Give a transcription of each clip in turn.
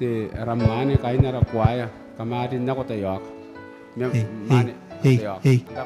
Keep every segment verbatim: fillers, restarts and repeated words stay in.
te ara mwaane kaain ara kuaea, kam a rin nako taiaoka. Mea mwaane taiaoka.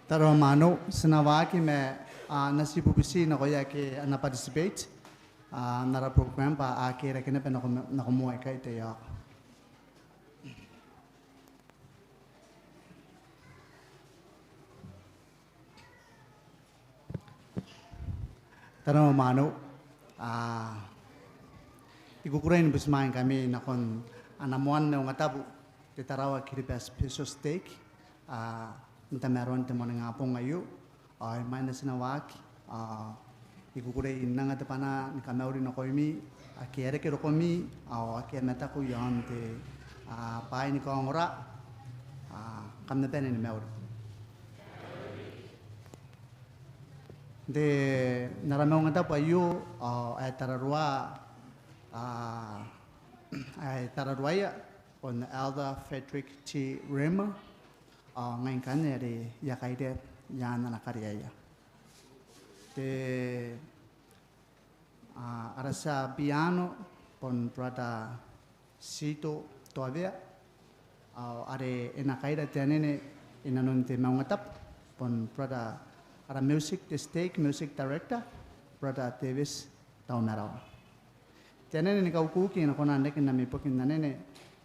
Tariu ao mwaneu, ti na waaki ma, a, n na ti bubuti nakoia ake a na participate, a, n ara program bwa a kerake naba nako, nako moa ikai te iok. Tariu ao mwaneu, a, I kukurei ni butimwaeingkami nakon ana moan maungatabu te Tarawa Kiribati Betio Stake, a, n tamaroan te moaningabong aio, ao imwain ae ti na waaki, a, I kukurei n anga te bwanaa ni kamauri nakoimi ake a reke rokomi ao ake a mataku iaon te, a, bwai ni kaongora, a, kam na bane ni mauri. N te, n ara maungatabu aio, ao ae tararuaa, a, ae tararuaia bon Elder Frederick T. Rimmer, ao ngai ngkanne are I a kaira i aan ana kariaia. Te, a, ara tia piano bon Brother Sito Toavea, ao are e na kaira te anene inanon te maungatabu bon Brother, ara music, te stake music director, Brother Davis Taumarawa. Te anene ni kaukuki e na kona n reke n ami boki n anene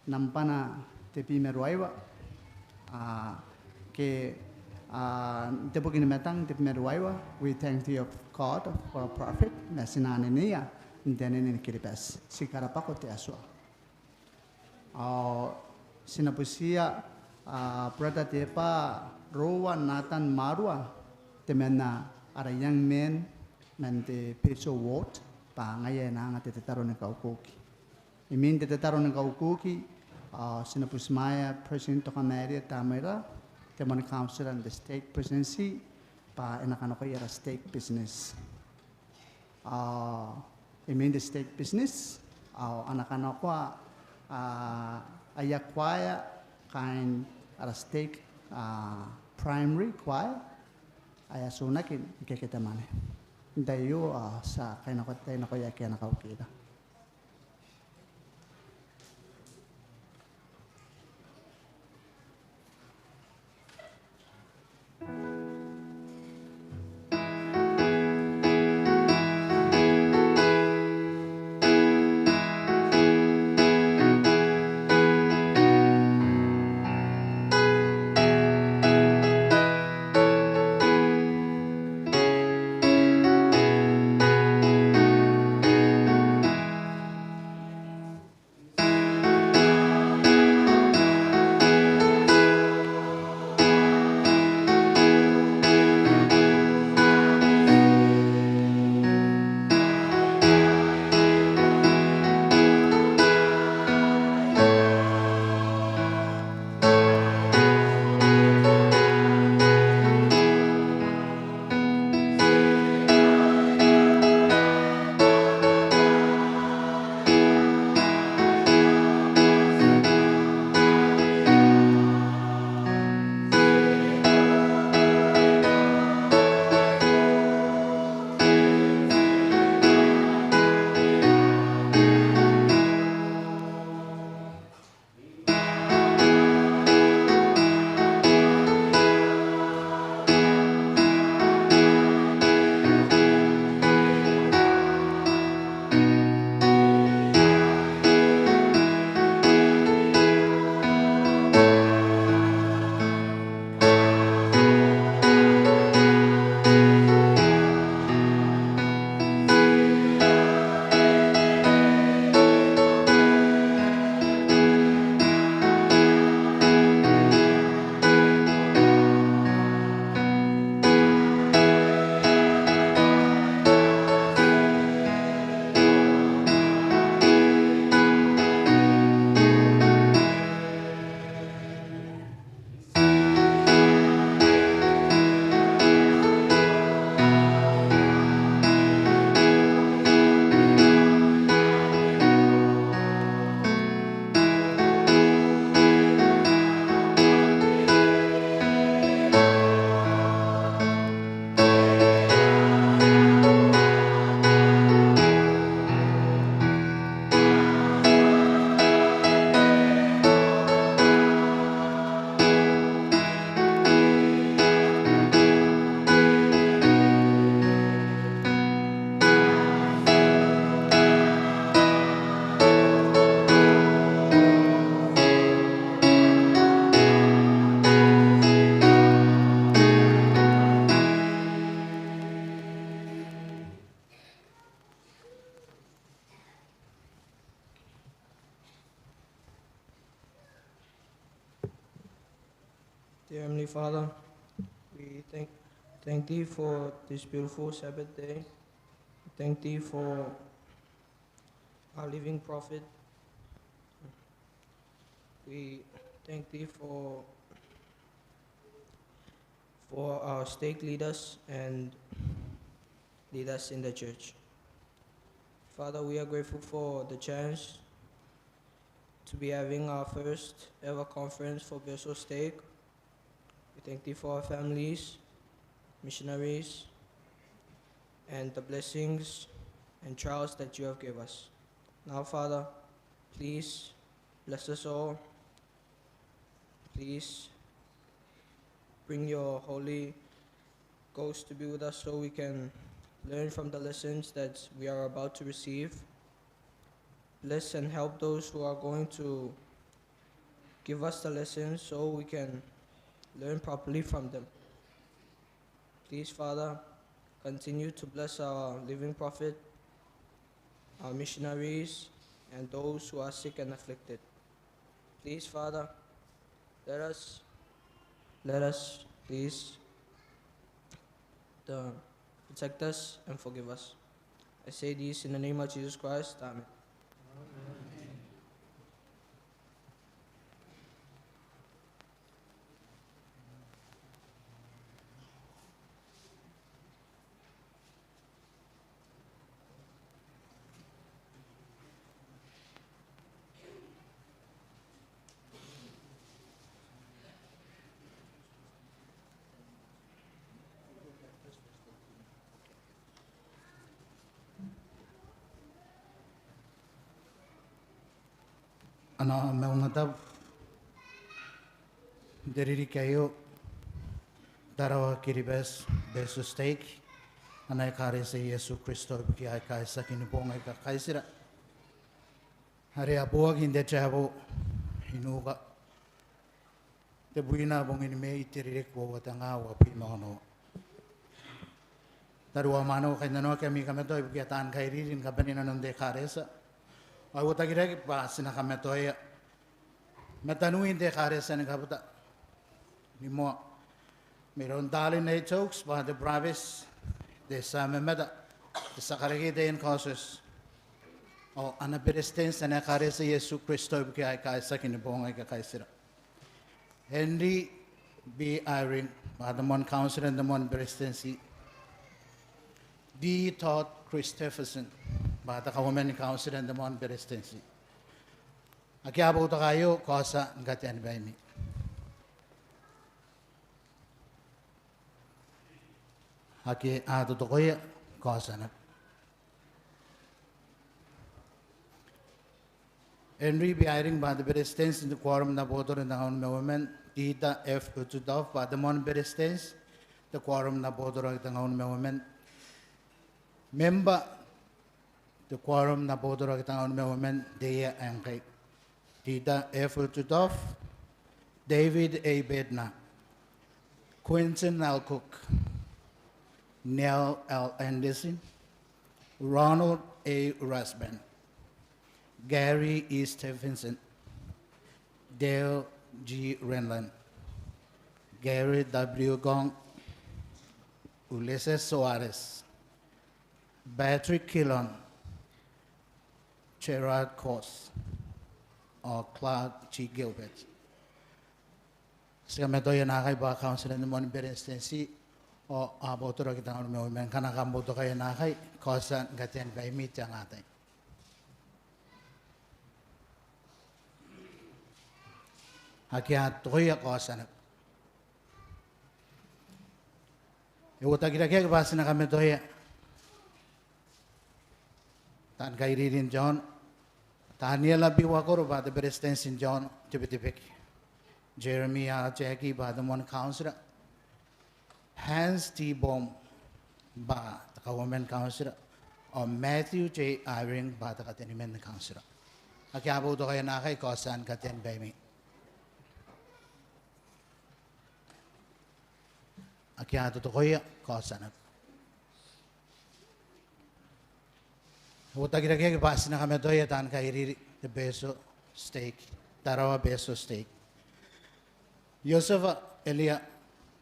nambwana tebwi ma ruaiwa, a, ke, a, n te boki ni matang tebwi ma ruaiwa, We Thank Thee, O God, for a Prophet, ma ti na aneneia n te anene ni Kiribati, Ti Karabako te Atua. Ao ti na butiia, a, Brother Teba Rowa Nathan Marua, temanna ara young men man te Betio Ward, bwa ngaia e na anga te tataro ni kaukuki. Imwin te tataro ni kaukuki, a, ti na butimwaea President Tokamaeria Tamera, te moan councillor n te stake presidency, bwa e na kanakoa ara stake business. A, imwin te stake business, a, a na kanakoa, a, aia choir, kaain ara stake, a, primary choir, ae a tionaki ni kekete mwane. N tai aio, a, ti a kainakoa te tai nakoia ake a na kaukira. Dear Heavenly Father, we thank, thank thee for this beautiful Sabbath day. We thank thee for our living prophet. We thank thee for, for our stake leaders and leaders in the church. Father, we are grateful for the chance to be having our first ever conference for Betio Stake. We thank thee for our families, missionaries, and the blessings and trials that you have gave us. Now, Father, please bless us all. Please bring your Holy Ghost to be with us so we can learn from the lessons that we are about to receive. Bless and help those who are going to give us the lessons so we can learn properly from them. Please, Father, continue to bless our living prophet, our missionaries, and those who are sick and afflicted. Please, Father, let us, let us, please, the, protect us and forgive us. I say this in the name of Jesus Christ. Amen. Ana maungatabu n te ririki aio, Tarawa Kiribati Betio Stake, ana Ekaretia Iesu Kristo ibukia aika itiaki ni boong aika kaitira, are a booaki n te tabo i Nuka, tebwina bongin Mei, te ririki uoua tenga uabwi ma onoua. Tariu ma mwaneu, kainnanoaki ami kamatoa ibukia taan kairiri ni kabane inanon te Ekaretia. Ao I uotakirake bwa ti na kamatoaia mataniwin te Ekaretia ni kabuta ni moa, mairoun Darlene A. Stokes bwa te burabeti, te tia mamata, te tia karekei taian kaotioti, ao ana beretitentii ana Ekaretia Iesu Kristo ibukia aika itiaki ni boong aika kaitira. Henry B. Eyring bwa te moan kauntira n te moan beretitentii. D. Todd Christofferson bwa te kauoman ni kauntira n te moan beretitentii. Ake a boutoka aio, kaotia ni katean baimi. Ake a totokoia, kaotia naba. Henry B. Eyring bwa te beretitenti n te Quorum n Abotoro n te Tengaun ma Uoman, Dieter F. Uchtdorf bwa te moan beretitenti n te Quorum n Abotoro n te Tengaun ma Uoman. Membwa n te Quorum n Abotoro n te Tengaun ma Uoman n te ia ae ngkai: Dieter F. Uchtdorf, David A. Bednar, Quentin L. Cook, Neil L. Andersen, Ronald A. Rasband, Gary E. Stevenson, Dale G. Renlund, Gary W. Gong, Ulisses Soares, Patrick Kearon, Gerald Course, ao Clark G. Gilbert. Ti kamatoaia naakai bwa kauntira n te moan beretitenti ao abotoro ake tengaun ma uoman. Ngkana kam boutokaia naakai, kaotia ni katean baimi te angaatai. Ake a totokoia, kaotia naba. E uotakirakeaki bwa ti na kamatoaia taan kairiri n te aono: Taniela B. Wakolo bwa te beretitenti n te aono n te Betebeke, Jeremy R. Jaggi bwa te moan kauntira, Hans T. Bohm bwa te kauoman kauntira, ao Matthew J. Eyring bwa te kateniman kauntira. Ake a boutokaia naakai, kaotia ni katean baimi. Ake a totokoia, kaotia naba. E uotakirakeaki bwa ti na kamatoaia taan kairiri n te Betio Stake, Tarawa Betio Stake: Ioteva Eria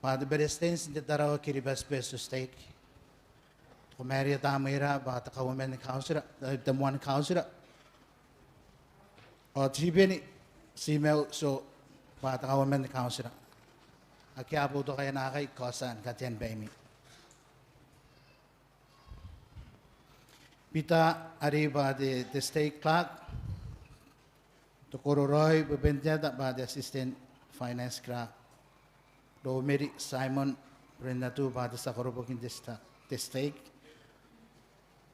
bwa te Beretitenti n te Tarawa Kiribati Betio Stake. Ko maeria tamneira bwa te Kauoman ni Kauntira, e, te moan kauntira. Ao Tibeni Timeu Tio bwa te Kauoman ni Kauntira. Ake a boutokaia naakai, kaotia ni katean baimi. Bita Arei bwa te, te Stake Clerk. Tokoro Raoi Bebenteata bwa te Assistant Finance Clerk. Romeri Simon Brenatu bwa te tia koroboki n te sta-, te stake.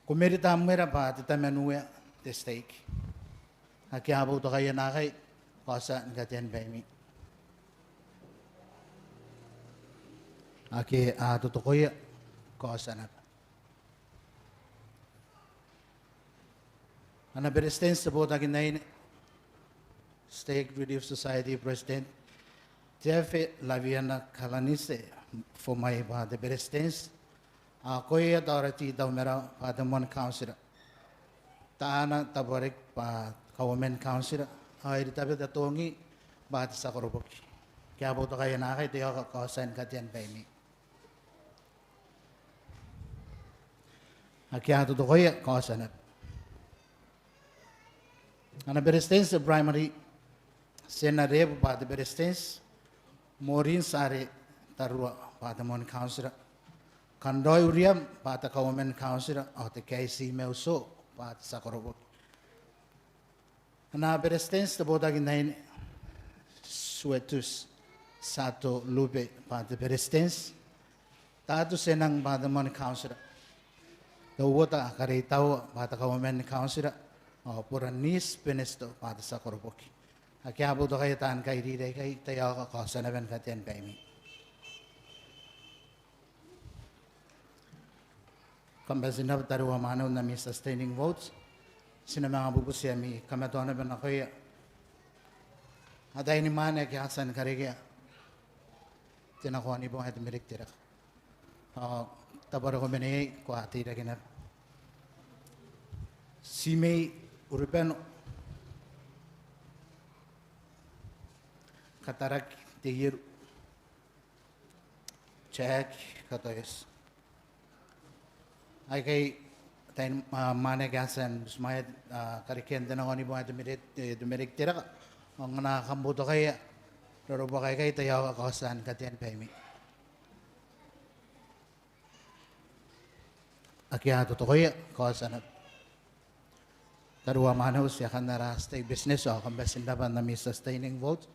Ko meri tamneira bwa te tamanuea n te stake. Ake a boutokaia naakai, kaotia ni katean baimi. Ake a totokoia, kaotia naba. Ana Beretitenti te Botaki n Aine, Stake Relief Society President, Tiafe Laviana Kalanise, fomai bwa te Beretitenti, Akoia Dorothy Taumera bwa te moan kauntira, Taana Tabuariki bwa kauoman kauntira, ao Eritabeta Tongi bwa te tia koroboki. Ake a boutokaia naakai, taiaoka, kaotia ni katean baimi. Ake a totokoia, kaotia naba. Ana Beretitenti te Primary, Sena Rebu bwa te Beretitenti, Maureen Sare Tarua bwa te moan kauntira, Kanraoi Uriam bwa te kauoman kauntira, ao Tekai Timeu Tio bwa te tia koroboki. Ana Beretitenti te Botaki n Aine, Suetus Sato Lube bwa te Beretitenti, Tatu Senang bwa te moan kauntira, Teuota Kareitaua bwa te kauoman kauntira, ao Boranis Benesito bwa te tia koroboki. Ake a boutokaia taan kairiri aikai, taiaoka, kaotia naba ni katean baimi. Kam bati n rabwa tariu ao mwaneu n ami sustaining votes. Ti na manga bubuti ami kamatoa naba nakoia ataeinimwaane ake a tia ni karekea te nakoanibonga ae te Merekitereka. Ao tabareko mena iai, ko a teirake naba. Timei Uribano, Kataraki Teieru, Jack Katoyos. Aikai ataeinimwaane ake a tia n butimwaea karekean te nakoanibonga ae te Mere-, e, te Merekitereka. Ao ngkana kam boutokaia rorobuaka aikai, taiaoka, kaotia ni katean baimi. Ake a totokoia, kaotia naba. Tariu ao mwaneu, ti a kan ara stake business, ao kam bati n rabwa n ami sustaining vote.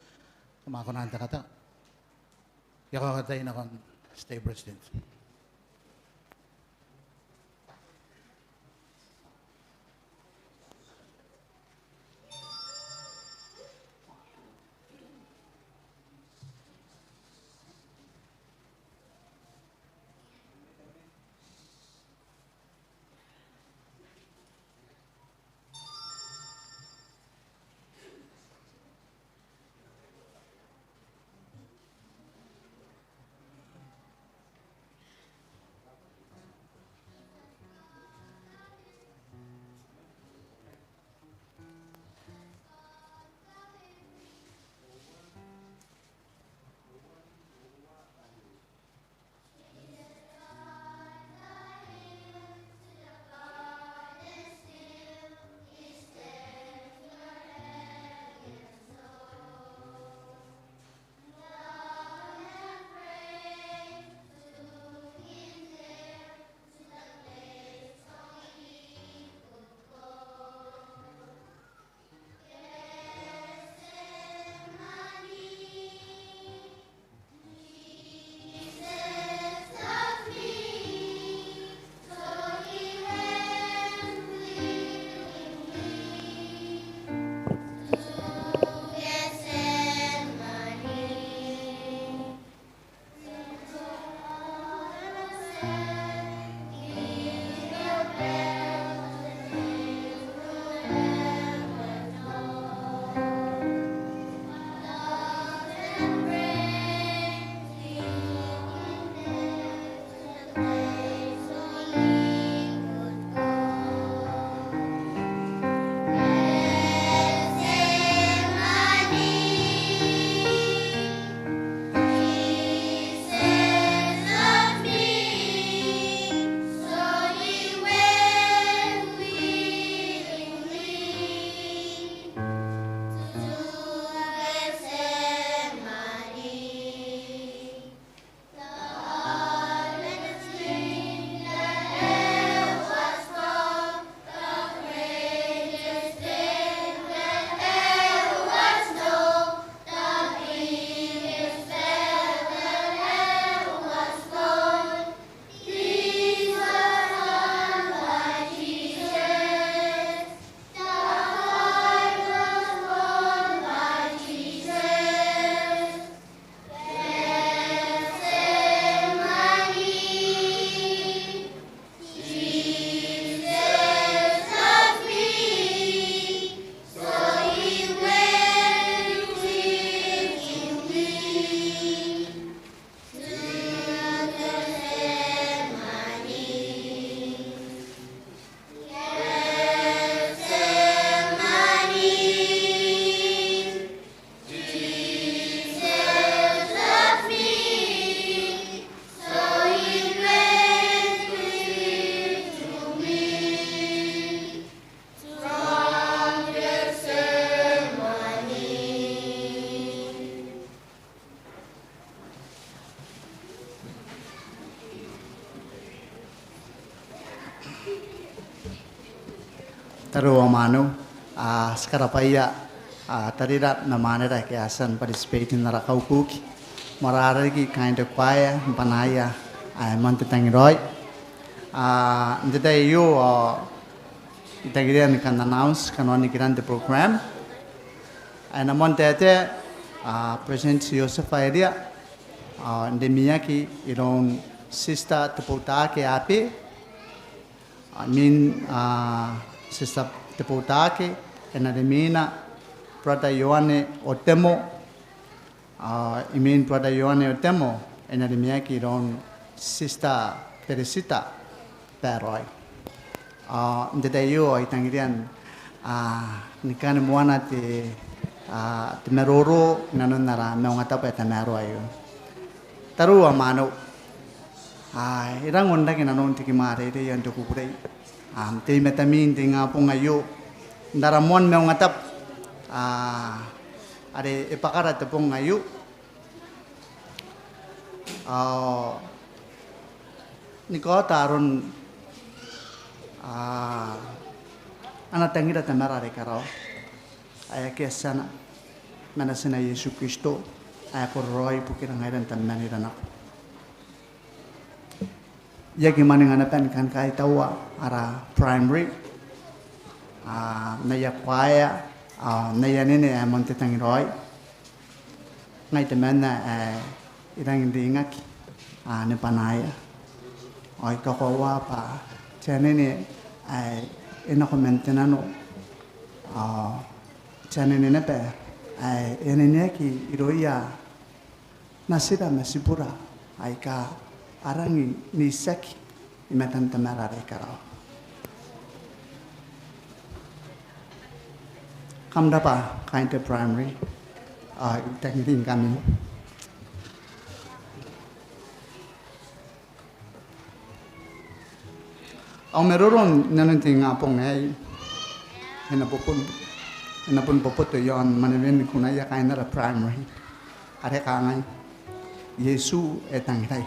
Kam a kona n tekateka. E a kaoka tai nakon stake president. Tariu ao mwaneu, a, ti karabwaia, a, tarira ma mwanera ake a tia ni participate n ara kaukuki. Moarara riki kaain te kuaea ni banaia ae moan te tangiraoi. A, n te tai aio ao I tangiria ni kan announce kanoan nikiran te program. Ae e na moan taetae, a, President Iotebwa Eria, a, n rimwiaki iroun Sister Teboutaake Abe, a, imwin, a, Sister Teboutaake, e na rimwina Brother Ioane Otemo, a, imwin Brother Ioane Otemo, e na rimwiaki iroun Sister Beresita Baroy. A, n te tai aio ao I tangiria n, a, ni kani moana te, a, te maroro inanon ara maungatabu ae tamaroa aio. Tariu ao mwaneu, a, I rangi n onrake inanon te kimwareirei ao n te kukurei. A, n tei i matami n te ingabong aio, n ara moan maungatabu, a, are e bwakara te bong aio. Ao ni kaota aron, a, ana tangira Tamara are i karawa ae akea tiana, ma Natina Iesu Kristo ae kororaoi ibukira ngaira n tamamanira nako. I aki mwaninga naba ni kan kaitaua ara primary, a, n aia kuaea, a, n aia anene ae moan te tangiraoi. Ngai temanna ae I rangi n ringaki, a, ni banaia. Ao I kakoaua bwa te anene ae e nako man te nano, a, te anene naba ae e aneneaki irouia natira ma tibura aika a rangi n itiaki i matan Tamara are i karawa. Kam rabwa kaain te primary, a, I tangiringkami. Au maroro inanon te ingabong aei e na bobon, e na bon boboto iaon manewen kunaia kaain ara primary are kangai: Iesu e tangirai.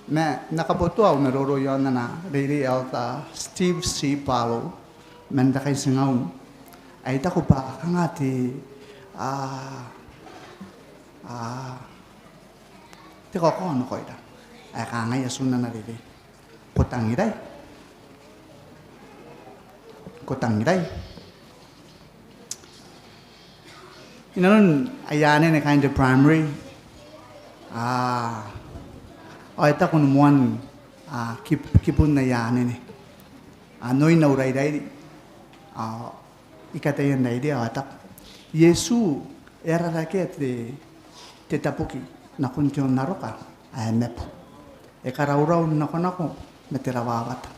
Ma N na kabotoa au maroro iaon ana reirei Elder Steve C. Barlow man te Kaitingaun ae I taku bwa kanga te, a, a, te kakao nakoira ae kangai atun ana reirei: Ko tangirai? Ko tangirai? Inanon aia anene kaain te primary, a, ao e taku ni moan, a, kib-, kibun aia anene, a, noin au rairairi, a, I kataia n rairia ao e taku: Iesu e ararakea te, te tabuki nakon te onnaroka ae mabo. E karaurau n nakonako ma te rawawata.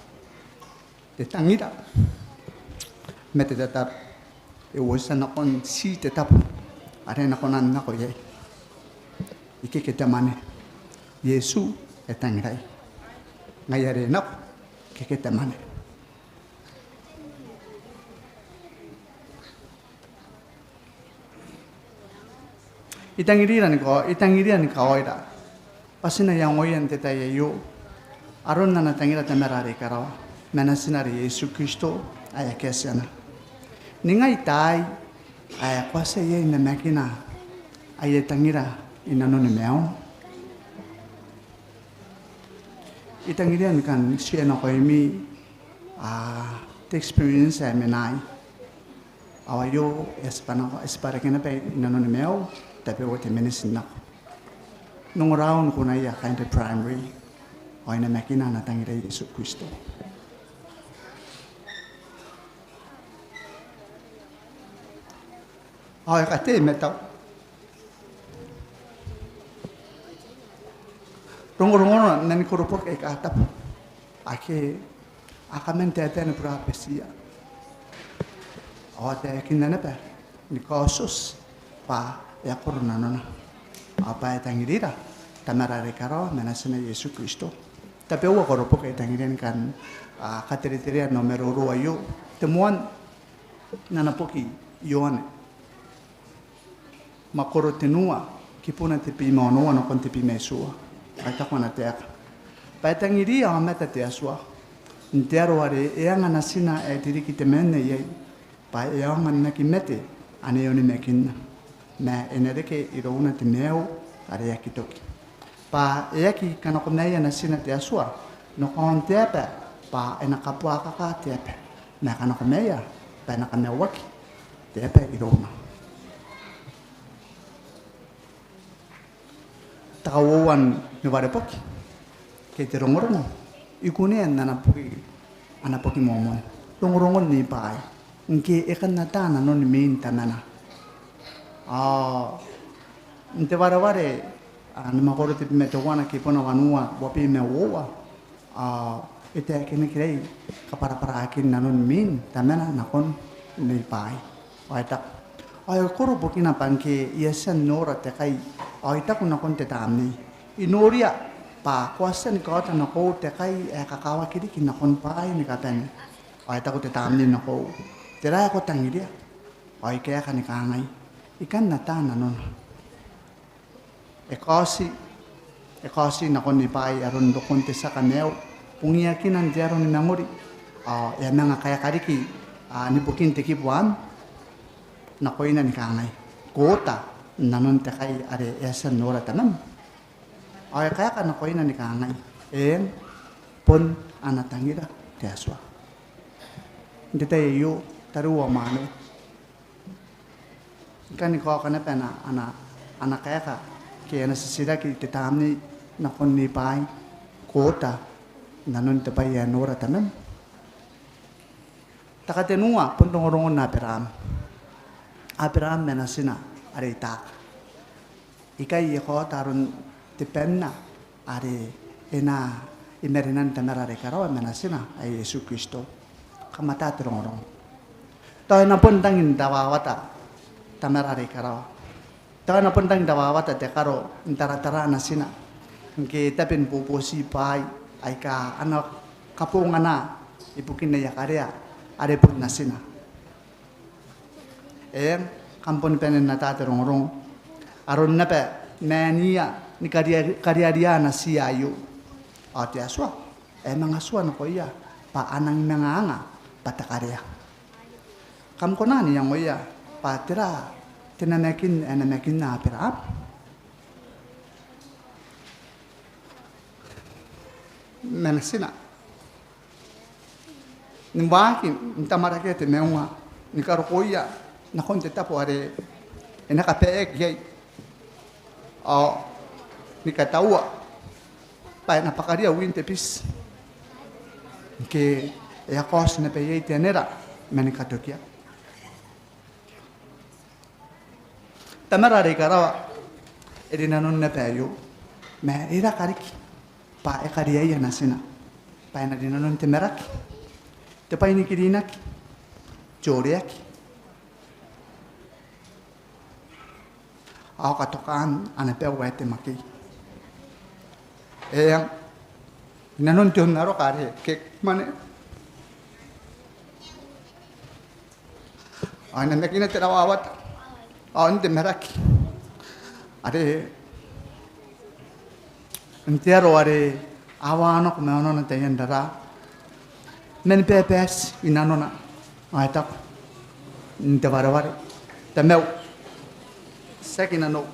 E tangira ma te tataro. E uotia nakon ti te tabo are e na kona n nako iai. Ike ke te mwane. Iesu e tangirai. Ngaia are e nako, ike ke te mwane. I tangirira ni kao-, I tangiria ni kaoira bwa ti na iangoia n te tai aio aron ana tangira Tamara are i karawa ma Natina are Iesu Kristo ae akea tiana. Ningai taai ae ko a tia iai n namakina aia tangira i nanoni maium? I tangiria ni kan share nakoimi, a, te experience ae menai. Ao aio e a tibwa nako, e a tibwa reke naba i nanoni maiu tabeua te miniti n nako. N ongora au ni kunaia kaain te primary ao I namakina ana tangira Iesu Kristo. Ao e katei matau. Rongorongona n nani koroboki aika tabu ake a kaman taetae ni burabetia ao a taekinna naba ni kaotioti bwa e a koro nanona ao bwa e tangirira Tamara are i karawa ma Natina Iesu Kristo. Tabeua koroboki ae I tangiria ni kan, a, katereterea n au maroro aio, te moan n ana boki Ioane, mwakoro tenua, kibuna tebwi ma onoua nakon tebwi ma itiua. Ao e taku ana taeka bwa e tangiriia aomata te Atua N te aro are e anga natina ae te riki temanna iai, bwa e aonga n aki mate ane e onimakinna, ma e na reke irouna te maiu are e aki toki. Bwa e aki kanakomaia natina te Atua n okaon te aba, bwa e na kabuakaka te aba, ma e kanakomaia bwa e na kamaiuaki te aba irouna. Te kauoua ni wareboki ke te rongorongo, I kunea n ana boki, ana boki Moomon, rongorongon Nibwaai, ngke e kan ata nanon mwin tamana. Ao n te wareware, a, ni mwakoro tebwi ma teuana kiibuna wanua uabwi ma uoua, ao e taekinaki iai kabwarabwarakin nanon mwin tamana nakon Nibwaai. Ao e taku, ao e koro bukina bwa ngke I a tia n nora te kai, ao I taku nakon te Tamnei, I noria bwa ko a tia ni kaota nakoiu te kai ae kakawaki riki nakon bwaai ni kabane. Ao e taku te Tamnei nakoiu, tera ae ko tangiria? Ao I kaeka ni kangai, I kan ata nanona. E kaoti, e kaoti nakon Nibwaai aron rokon te tia kamaiu, bungiakina n te aro ni mangori, ao e a manga kaeka riki, a, ni bukin te kibu anne nakoina ni kangai, ko ota nanon te kai are e a tia n nora tamam? Ao e kaeka nakoina ni kangai, eng, bon ana tangira te Atua. N te tai aio, tariu ao mwaneu, I kani kaoka naba ana, ana, ana kaeka ke ana titiraki te Tamnei nakon Nibwaai, ko ota nanon te bwai ae nora tamam? Te katenua bon rongorongon Aberaam. Aberaam ma natina are Itaaka. Ikai e kaota aron te banna are e na i marenan Tamara are i karawa ma Natina ae Iesu Kristo. Kam ata te rongorongo. Tao e na bon rangi n rawawata Tamara are i karawa. Tao e na bon rangi n rawawata te karo n taratara natina ngke e tabe ni boboti bwaai aika a na kabongana ibukin aia karea are bon natina. Eng, kam boni bane n ata te rongorongo. Aron naba maania ni kariari-, kariaria natiia aio. Ao te Atua ae manga tua nakoia bwa a nang manga anga bwa te karea. Kam kona n iangoia bwa tera te namakin ae namakinna Aberaam ma natina? Ni waaki n tamwarakea te maunga, ni karokoia nakon te tabo are e na kabaeaki iai, ao ni kataua bwa e na bwakaria win te biti ngke e a kaoti naba iai te anera ma ni katokia. Tamara are i karawa e rinanon naba aio, ma e raka riki bwa e kariaia natina bwa e na rinanon te maraki, te bwainikirinaki, te oreaki, ao katokaan ana bau ae te mwakei. Eng, inanon te onnaroka are ke mane ao e namakina te rawawata ao n te maraki are n te aro are a waanako ma onona taian raraa, mani babaeti inanona. Ao e taku n te wareware, Tamau, tiaki nanou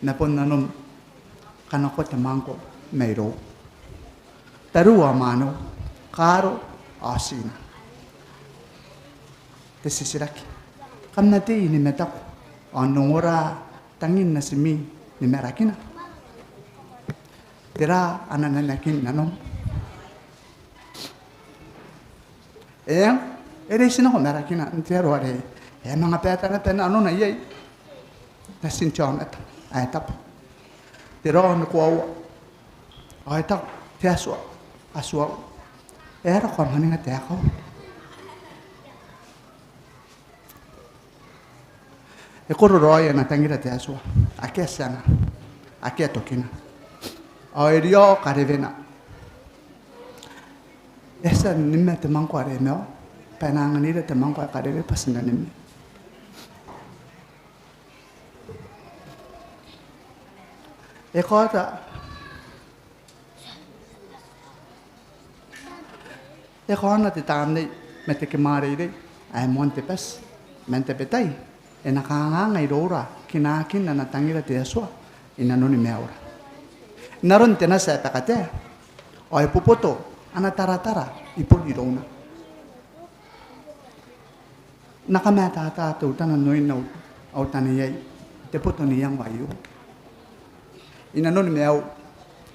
ma bon nanom, kanakoa te mwangko mairou. Tariu ao mwaneu, kaaro ao tina, te titiraki: kam na tei ni mataku ao n ongora tangin natimi ni marakina? Tera ana namakin nanom? Eng, e reitinako marakina n te aro are e a manga baeta naba nanona iai natin te aomata ae tabu. Te raoi ni koaua. Ao e taku, Te Atua, Atuau, e aera ko a mwaninga taekau? E koro raoi ana tangira te Atua, akea tiana, akea tokina. Ao e riao karewena. E a tia n nima te mwangko are e maiu bwa e na anganira te mwangko ae karewe bwa ti na nima. E kaota E kaona te tamnei ma te kimwareirei ae moan te bati, ma n tabetai e na kanganga iroura kinaakin ana tangira te Atua i nanoni maiura. N aron te nati ae bakatae, ao e boboto ana taratara i bon irouna. N na kamatata teutana n oin au, au taneiai te boto n iango aio. I nanoni maiu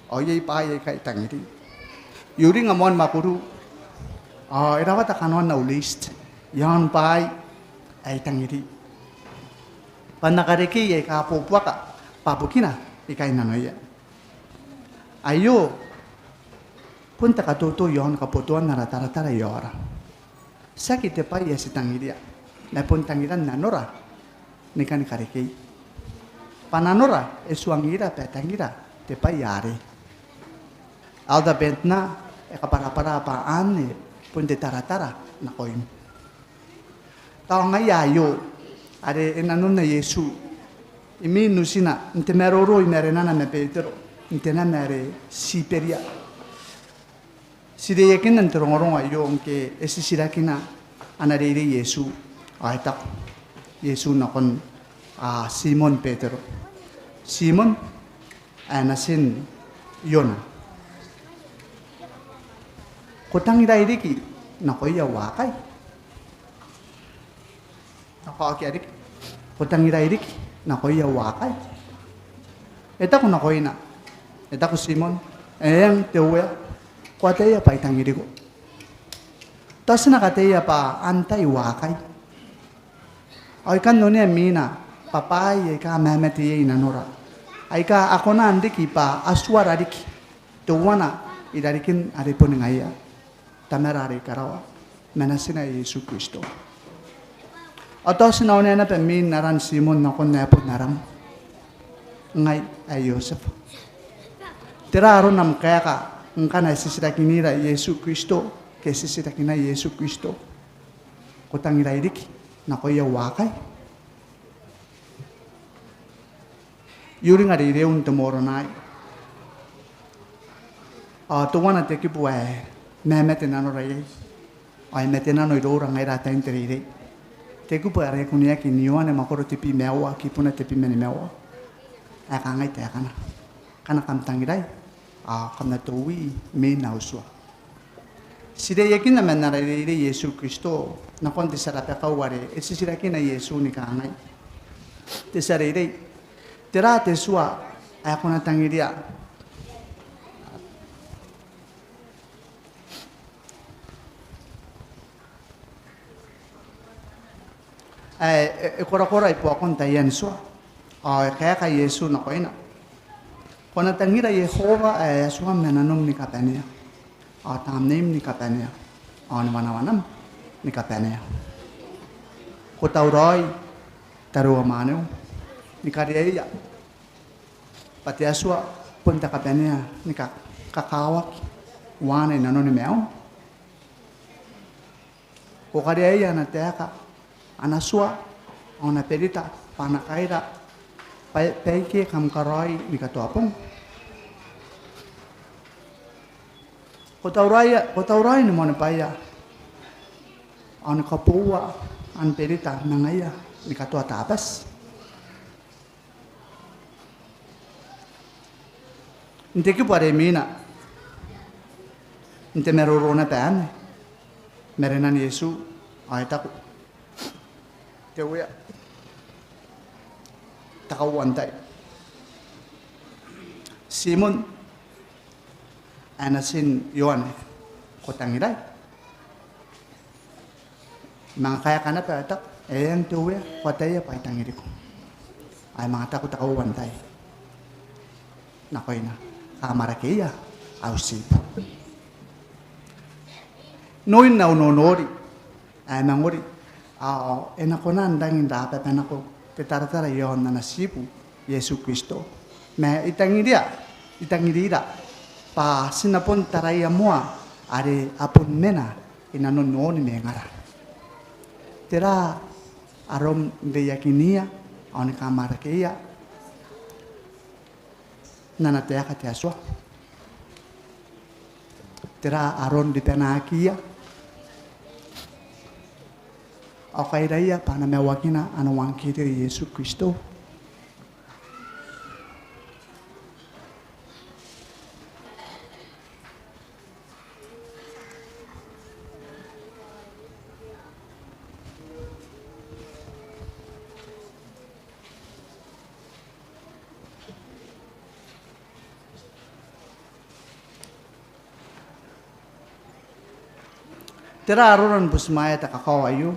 ao iai bwaai aika I tangiri. I uringa moani mwakuri ao e rawata kanoan au list iaon bwaai ae I tangiri bwa N na karekei aika bobuaka bwa bukina I kainnanoia. Aio bon te katoto iaon kabotoan ara taratara i aora. Tiaki te bwai ae ti tangiria, ma bon tangiran nanora ni kani karekei. Bwa nanora e tuangira bwa e tangira te bwai arei. Elder Bednar e kabwarabwara bwa anne bon te taratara nakoim. Tao ngaia aio are e nanonna Iesu imwin utina n te maroro i marenana ma Betero n te nama are Tiberia. Ti reiakinna n te rongorongo aio ngke e titirakina ana reirei Iesu, ao e taku Iesu nakon, a, Timon Betero, Timon ae natin Iona, ko tangirai riki nakoia uakai? Ao ko aki riki, ko tangirai riki nakoia uakai? E taku nakoina, e taku Timon, eng te Uea, ko ataia bwa I tangiriko. Tao ti na kataia bwa antai uakai? Ao I kan onea mwina bwa bwaai aika a mamate iai nanora, aika a kona n riki bwa a tuara riki teuana i rarikin are boni ngaia, Tamara are i karawa ma Natina Iesu Kristo. Ao tao ti na onea naba mwin aran Timon nakon ae bon aram, ngai ae Iotebwa. Tera aron am kaeka ngkana e titirakinira Iesu Kristo, ke e titirakinai Iesu Kristo, ko tangirai riki nakoia uakai? I uringa reirei n te Moronai, ao teuana te kibu ae mamate nanora iai, ao e mate nano iroura ngaira taan te reirei, te kibu are kuneaki n Ioane mwakoro tebwi ma aua, kibuna tebwi ma nimaua, ae kangai taekana: Ngkana kam tangirai, ao kam na toui mwin au tua. Ti reiakinna man ara reirei Iesu Kristo nakon te tia rabakau are e titirakina Iesu ni kangai: Te tia reirei, tera te tua ae ko na tangiria ae e, e korakora i buakon taian tua? Ao e kaeka Iesu nakoina: Ko na tangira Iehova ae Atuam ma nanom ni kabanea, ao tamneim ni kabanea, ao ni wanawanam ni kabanea. Ko tauraoi tariu ao mwaneu ni kariaia bwa te Atua bon te kabanea ni ka, kakawaki uaana i nanoni maium? Ko kariaia ana taeka, ana tua, ao ana berita bwa a na kaira bwa, baike kam karaoi ni katoa bong? Ko tauraoi, ko tauraoi ni moanibwaia ao ni kaboua am berita ma ngaia ni katoa Tabati? N te kibu are imwina, n te maroro naba anne, marenan Iesu, ao e taku te Uea, te kauoua n tai: Timon ae natin Ioane, ko tangirai? Manga kaeka naba, e taku, eng te Uea, ko ataia bwa I tangiriko. Ao e manga taku te kauoua n tai nakoina: Kamwarakeia au tiibu. N oin au nonori ae mangori, ao e na kona n rangi n rababa nako te taratara i aon ana tiibu Iesu Kristo. Ma I tangiria, I tangirira bwa ti na bon taraia moa are a bon mena i nanon ooni mwengara. Tera arom n reiakinia ao ni kamwarakeia n ana taeka te Atua? Tera aron ribanaakiia ao kairaia bwa a na maiuakina ana euangkerio Iesu Kristo. Tera arora ni butimwaea te kakao aio?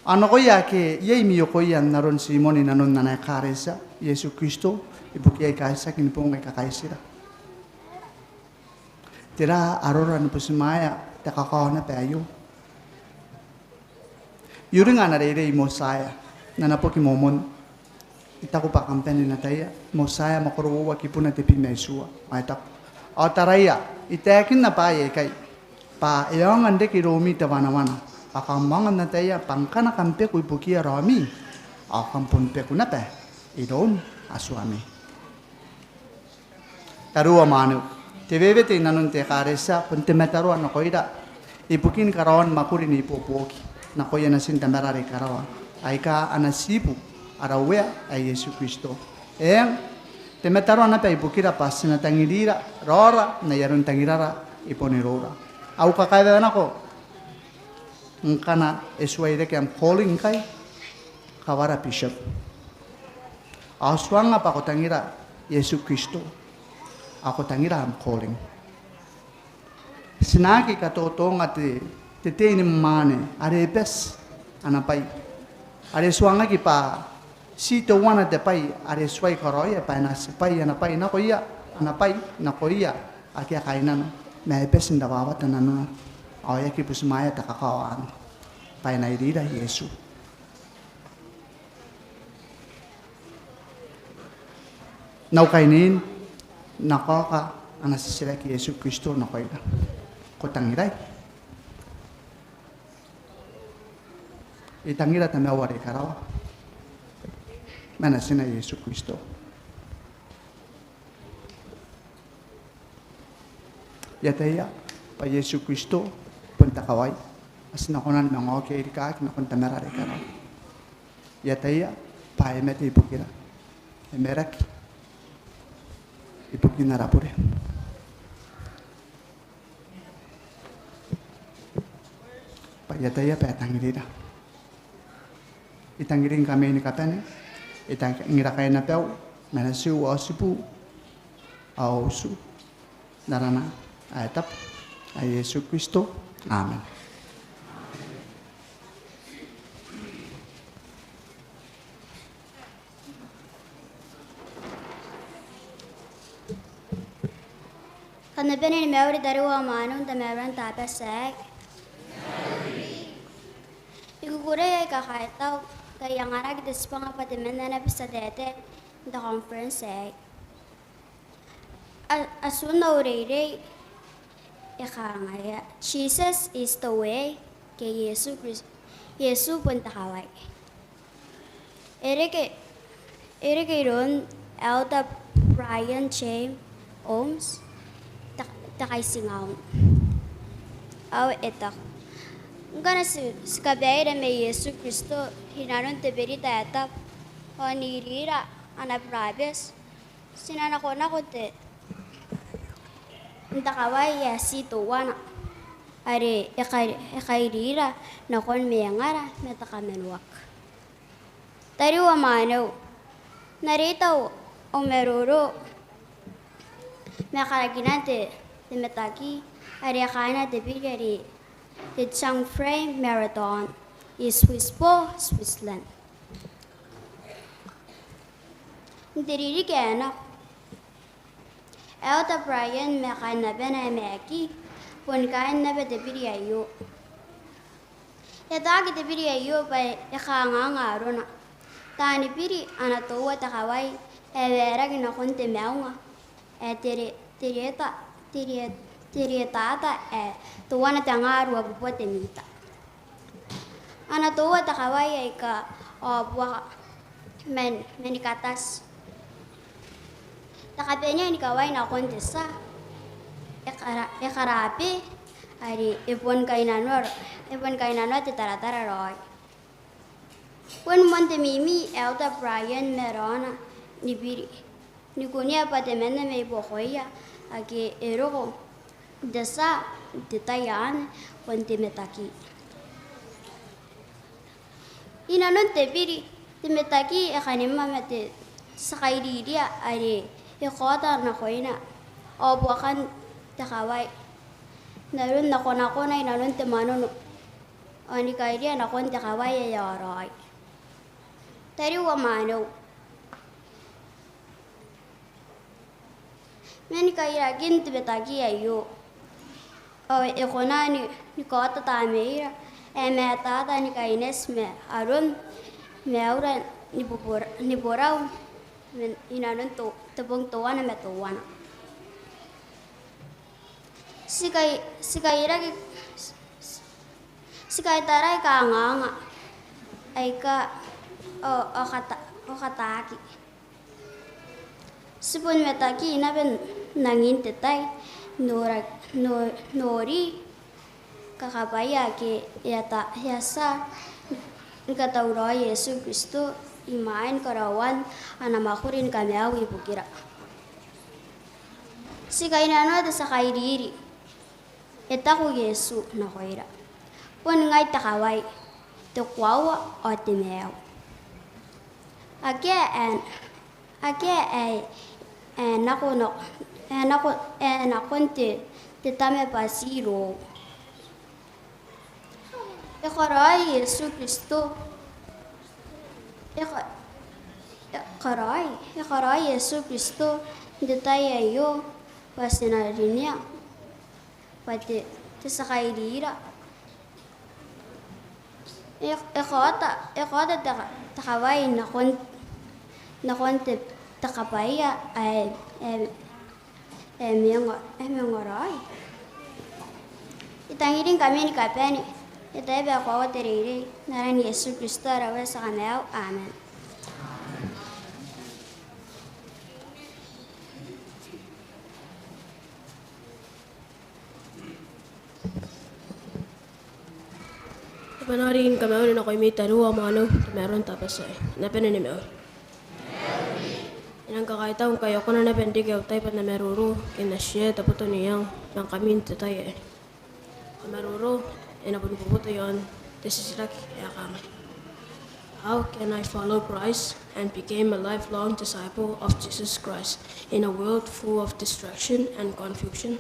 Ao nakoia ake iai mwiokoia n aron Timon i nanon ana ekaretia Iesu Kristo ibukiia aika itiaki ni boong aika kaitira. Tera arora ni butimwaea te kakao naba aio? I uringa ana reirei Motiaea n ana boki Moomon, I taku bwa kam bane n ataia Motiaea mwakoro uoua kibuna tebwi ma itiua. Ao e taku, ao taraia, I taekinna bwaai aikai bwa e aonga n reke iroumi te wanawana, ao kam aonga n ataia bwa ngkana kam beku ibukiia raomi, ao kam bon beku naba iroun Atuami. Tariu ao mwaneu, te wewete i nanon te ekaretia bon te mataroa nakoira ibukin karaoan mwakuri n ibuobuoki nakoia natin Tamara are i karawa aika a na tibu ara Uea ae Iesu Kristo. Eng, te mataroa naba ibukira bwa ti na tangirira raora n ai aron tangirara i bon iroura. Au kakaewenako, ngkana e tuai reke am calling ngkai, kawara bishop. Ao tuangnga bwa ko tangira Iesu Kristo, ao ko tangira am calling. Ti na aki katotonga te, te tei ni mwaane are e bati ana bwai, are tuangaki bwa ti teuana te bwai are e tuai karaoia bwa e na tibwai ana bwai nakoia, ana bwai nakoia ake a kainnano, ma e bati n rawawata nanona, ao e aki butimwaea te kakao anne bwa e na irira Iesu. N au kainiin, N na kaoka ana titiraki Iesu Kristo nakoira. Ko tangirai? I tangira Tamau are i karawa ma Natina Iesu Kristo. I ataia bwa Iesu Kristo bon te kawai ae ti na kona ni manga oki iai rikaaki nakon Tamara are i karawa. I ataia bwa e mate ibukira, e maraki ibukin ara bure. Bwa I ataia bwa e tangirira. I tangiringkami ni kabane, I tangira kainabau ma natiu ao tibuu ao utu, n arana ae tabu ae Iesu Kristo. Amen. Kam na bane ni mauri tariu ao mwaneu n te mauri ae te Tabati aei. I kukurei ae I kakaitau ngkai I anganaki te tibwanga bwa temanna naba te taetae n te conference aei. A, atun au reirei e kangai, Jesus is the way, ke Iesu Kris-, Iesu bon te kawai. E reke, e reke iroun Elder Brian James Holmes te, te kaitingaun. Ao e taku, ngkana ti, ti kabaira ma Iesu Kristo i nanon te berita ae tabu ao n irira ana burabeti, ti na nakonako te, n te kawai ae ti teuana are e kai, e kairira nakon mwengara ma te kamanoaki. Tariu ao mwaneu, N na reita au maroro ma karakinan te, te mataki are kaaina te biri are te Changfrei Marathon i Swiss Bor, Switzerland. N te ririki ae nako, Elder Brian ma kaain abana ae Maki boni kaain naba te biri aio. E ataaki te biri aio bwa e kanganga arona. Taani biri a na toua te kawai ae waerake nakon te maunga ae te re-, te reta, te re-, te retata ae teuana te nga ruabubua te mita. A na toua te kawai aika ao buaka man, mani katati. Te kabanea ni kawai nakon te tia e kara-, e karabe are e bon kainnanoa, e bon kainnanoa te taratara raoi. Bon moan te mimi Elder Brian ma raona ni biri, ni kunea bwa temanna mai buakoia ake e roko n te tia n te tai anne bon te mataki. I nanon te biri, te mataki e kanimwa ma te tia kairiia are e kaota nakoina ao buakan te kawai n aron nakonakona i nanon te mwanono ao ni kairia nakon te kawai ae e raoi. Tariu ao mwaneu, man kairakin te mataki aio ao e kona ni, ni kaota tamneira ae e matata ni kaineti ma aron maiura ni bubur-, ni borau i nanon te, te bong teuana ma teuana. Ti kai-, ti kairaki, ti kaitarai kangaanga aika a, a kata-, a kataaki. Ti bon mataki naba n angin te tai n nora-, n no-, n nori kakabwaia ake e a tia, e a tia ni katauraoi Iesu Kristo imwain karaoan ana mwakuri ni kamaiu ibukira. Ti kainnanoa te tia kairiri. E taku Iesu nakoira, bon ngai te kawai, te koaua ao te maiu. Akea ae, akea ae e nako, nako, e nako, e nakon te, te Tama bwa ti irou. E karaoi Iesu Kristo. E ka-, e karaoi, e karaoi Iesu Kristo n te tai aio bwa ti na rinea bwa te, te tia kairira. E, e kaota, e kaota te ka-, te kawai nakon, nakon te, te kabwaia ae, ae, ae e manga, ae e manga raoi. I tangiringkami ni kabane, I tabe ae koaua te reirei, n aran Iesu Kristo ara Uea ao te Tia Kamaiu. Amen. E bane au reirei ni kamauri nakoimi tariu ao mwaneu n te tamaroa n te Tabati aei. Ko na bane ni mauri. I nang kakaitau ngkai ko na bane n reke au tai bwa N na maroro ke N na share te boto n iango ma ngkami n te tai aei. Au maroro e na boni boboto i aon te titiraki ae kangai: How can I follow Christ and become a lifelong disciple of Jesus Christ in a world full of distraction and confusion?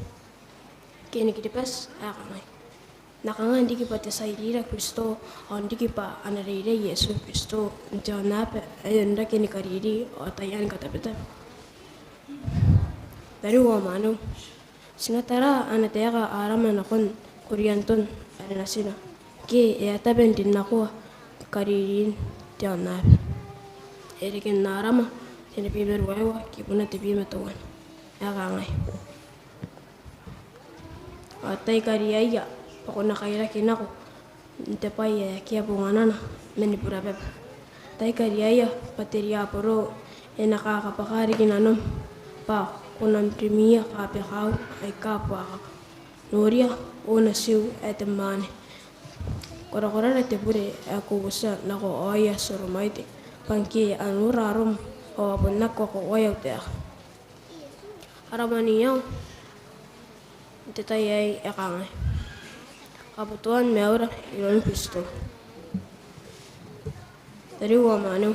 Ke ni Kiribati ae kangai: N na kanga n riki bwa te tia irira Kristo, ao n riki bwa ana reirei Iesu Kristo n te aonnaba ae onrake ni kariri ao taian katabetabe? Tariu ao mwaneu, ti na tara ana taeka Arama nakon Korianton are natina, ke e a tabe n rinnakoa karirin te aonnaba. E reke n Arama tenibwi ma ruaiwa kibuna tebwi ma teuana ae kangai: Ao tai kariaia bwa ko na kairaki nako n te bwai ae akea bonganana mani burababa. Tai kariaia bwa te riaboro e na kakabwaka riki nanom, bwa ko na rimwiia kabekau aika buakaka. Noria, ko na tiu ae te mwaane. Korakorara te bure ae ko uotia nako aoia Toromite, bwa ngke a nora arom ao a bon aki kakoauai au taeka. Ara moan iango n te tai aei e kangai: Kabutoan maiura iroun Kristo. Tariu ao mwaneu,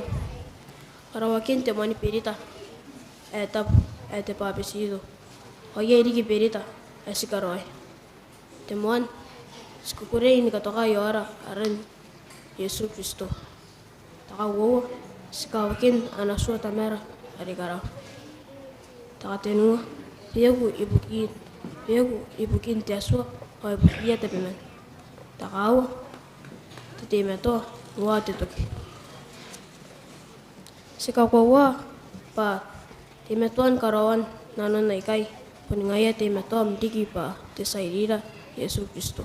karaoakin te moani berita ae tabu ae te bwabetito, ao iai riki berita ae ti karaoi. Te moan, ti kukurei ni katoka i aora aran Iesu Kristo. Te kauoua, ti kawakin ana tua Tamara are i karawa. Te katenua, beku ibukin, beku ibukin te Atua ao ibukiia tabeman. Te kaaua, te teimatoa, uaa te toki. Ti kakoaua bwa teimatoan karaoan nanon aikai boni ngaia teimatoam n riki bwa te tia irira Iesu Kristo.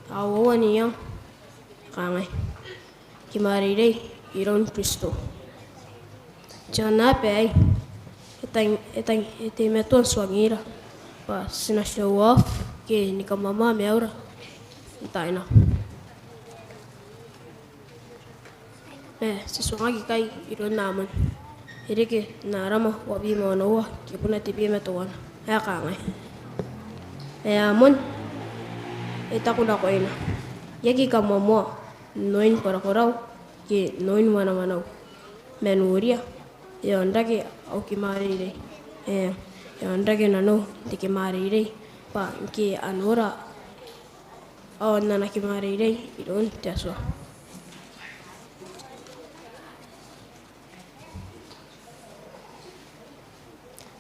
Te kauoua n iango e kangai: Kimwareirei iroun Kristo. Te aonnaba aei e tang, e tang, e teimatoa n tuangira bwa ti na show off ke ni kamoamoa maiura n taai nako. Ma ti tuangaki ikai iroun Amon. E reke n Arama uabwi ma onoua, kibuna tebwi ma teuana. Ae kangai: E Amon, e taku nakoina, I aki kamoamoa n oin korakorau ke n oin wanawanau. Ma noria, e onrake au kimwareirei. E, e onrake nanou n te kimwareirei, bwa ngke a nora aon ana kimwareirei iroun te Atua.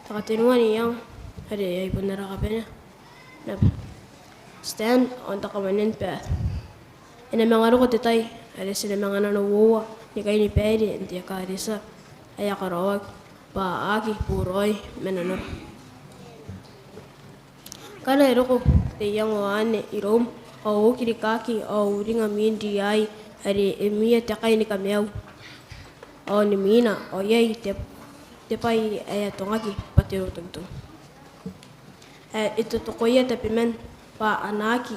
Te katenua n iango are ai bon ara kabanea naba: Stand on the covenant path. E na manga roko te tai are ti na manga nanououa ni kainibaire n te ekaretia ae a karaoaki bwa a aki boraoi ma nanora. Ngkana e roko te iango anne iroum, ao okirikaki ao uringa mwin riai are e mwiia te kai ni kamaiu, ao ni mwina ao iai te, te bwai ae atongaki bwa te rotongitong. Ae e totokoia tabeman bwa a na aki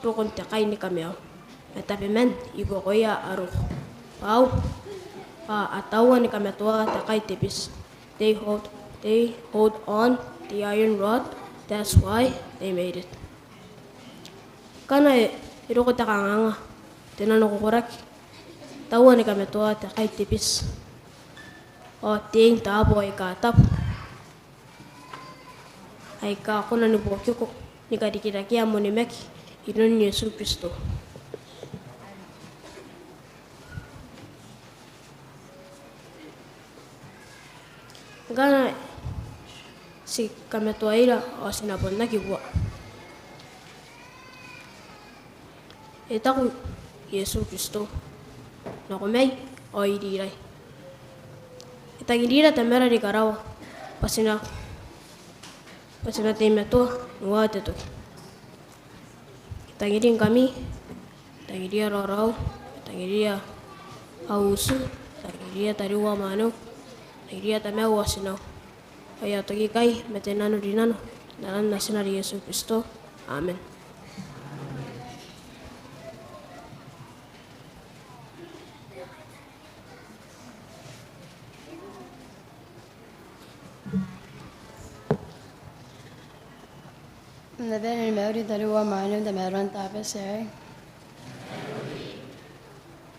roko n te kai ni kamaiu, ma tabeman i buakoia a roko. Bwa, bwa a taua ni kamatoa te kai te biti. They hold, they hold on the iron rod, that's why they made it. Ngkana e, e roko te kanganga, te nanokokoraki, taua ni kamatoa te kai te biti, ao tei n taabo aika tabu, aika kona ni buokiko ni karikirakea am onimaki iroun Iesu Kristo. Ngkana ti kamatoaira ao ti na bon aki bua. E taku Iesu Kristo: Nakomai ao irirai. E tangirira Tamara are i karawa bwa ti na, bwa ti na teimatoa n uoua te toki. E tangiringkami, e tangiria raoraou, e tangiria au utu, e tangiria tariu ao mwaneu, e tangiria tamau ao tinau. Ao I a toki ikai ma te nanorinano n aran Natina are Iesu Kristo. Amen. N na bane ni mauri tariu ao mwaneu n tamaroan te Tabati aei.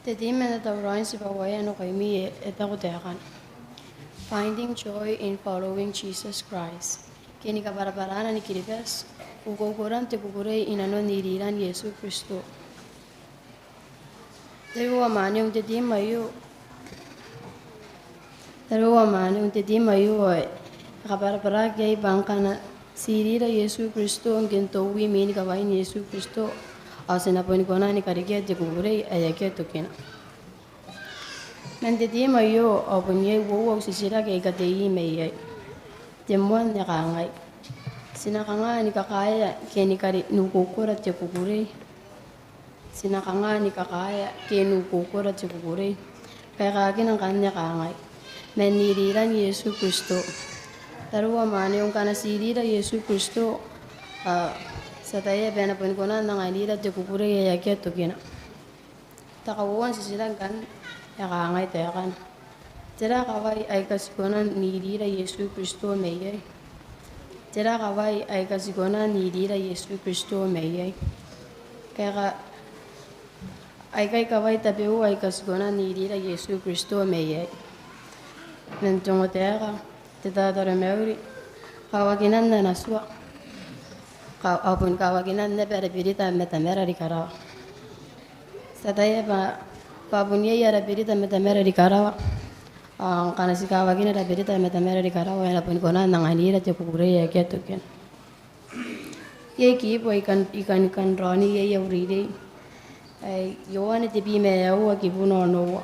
Te theme ae N na tauraoi n tibwaua nakoimi e, e taku taekana: Finding joy in following Jesus Christ. Ke ni kabwarabwarana ni Kiribati, ukoukoran te kukurei inanon iriran Iesu Kristo. Tariu ao mwaneu, n te theme aio, tariu ao mwaneu, n te theme aio e kabwarabwaraki iai bwa ngkana ti irira Iesu Kristo ngke n toui mwin kawain Iesu Kristo, ao ti na boni kona ni karekea te kukurei ae akea tokina. Man te theme aio ao bon iai uoua au titiraki ae I kateimatoa iai. Te moan e kangai: Ti na kanga ni kakaea ke ni kari, ni ukoukora te kukurei? Ti na kanga ni kakaea ke ni ukoukora te kukurei? Kaekaakina ngkanne kangai: Man iriran Iesu Kristo. Tariu ao mwaneu, ngkana ti irira Iesu Kristo, ao ti ataia bwa e na boni kona n anganira te kukurei ae akea tokina. Te kauoua n titiraki ngkanne e kangai taekana: Tera kawai aika ti kona n irira Iesu Kristo maiai? Tera kawai aika ti kona n irira Iesu Kristo maiai? Kaeka, aikai kawai tabeua aika ti kona n irira Iesu Kristo maiai. Man te ongotaeka, te tataro mauri, kawakinan ana tua, ka, ao bon kawakinan naba ara berita ma Tamara are i karawa. Ti ataia bwa, bwa bon iai ara berita ma Tamara are i karawa. Ao ngkana ti kawakina ara berita ma Tamara are i karawa, e na boni kona n anganira te kukurei ae akea tokina. Iai kiibu ae I kan, I kan, I kan raoni iai au reirei. Ae Ioane tebwi ma aua kibuna onoua.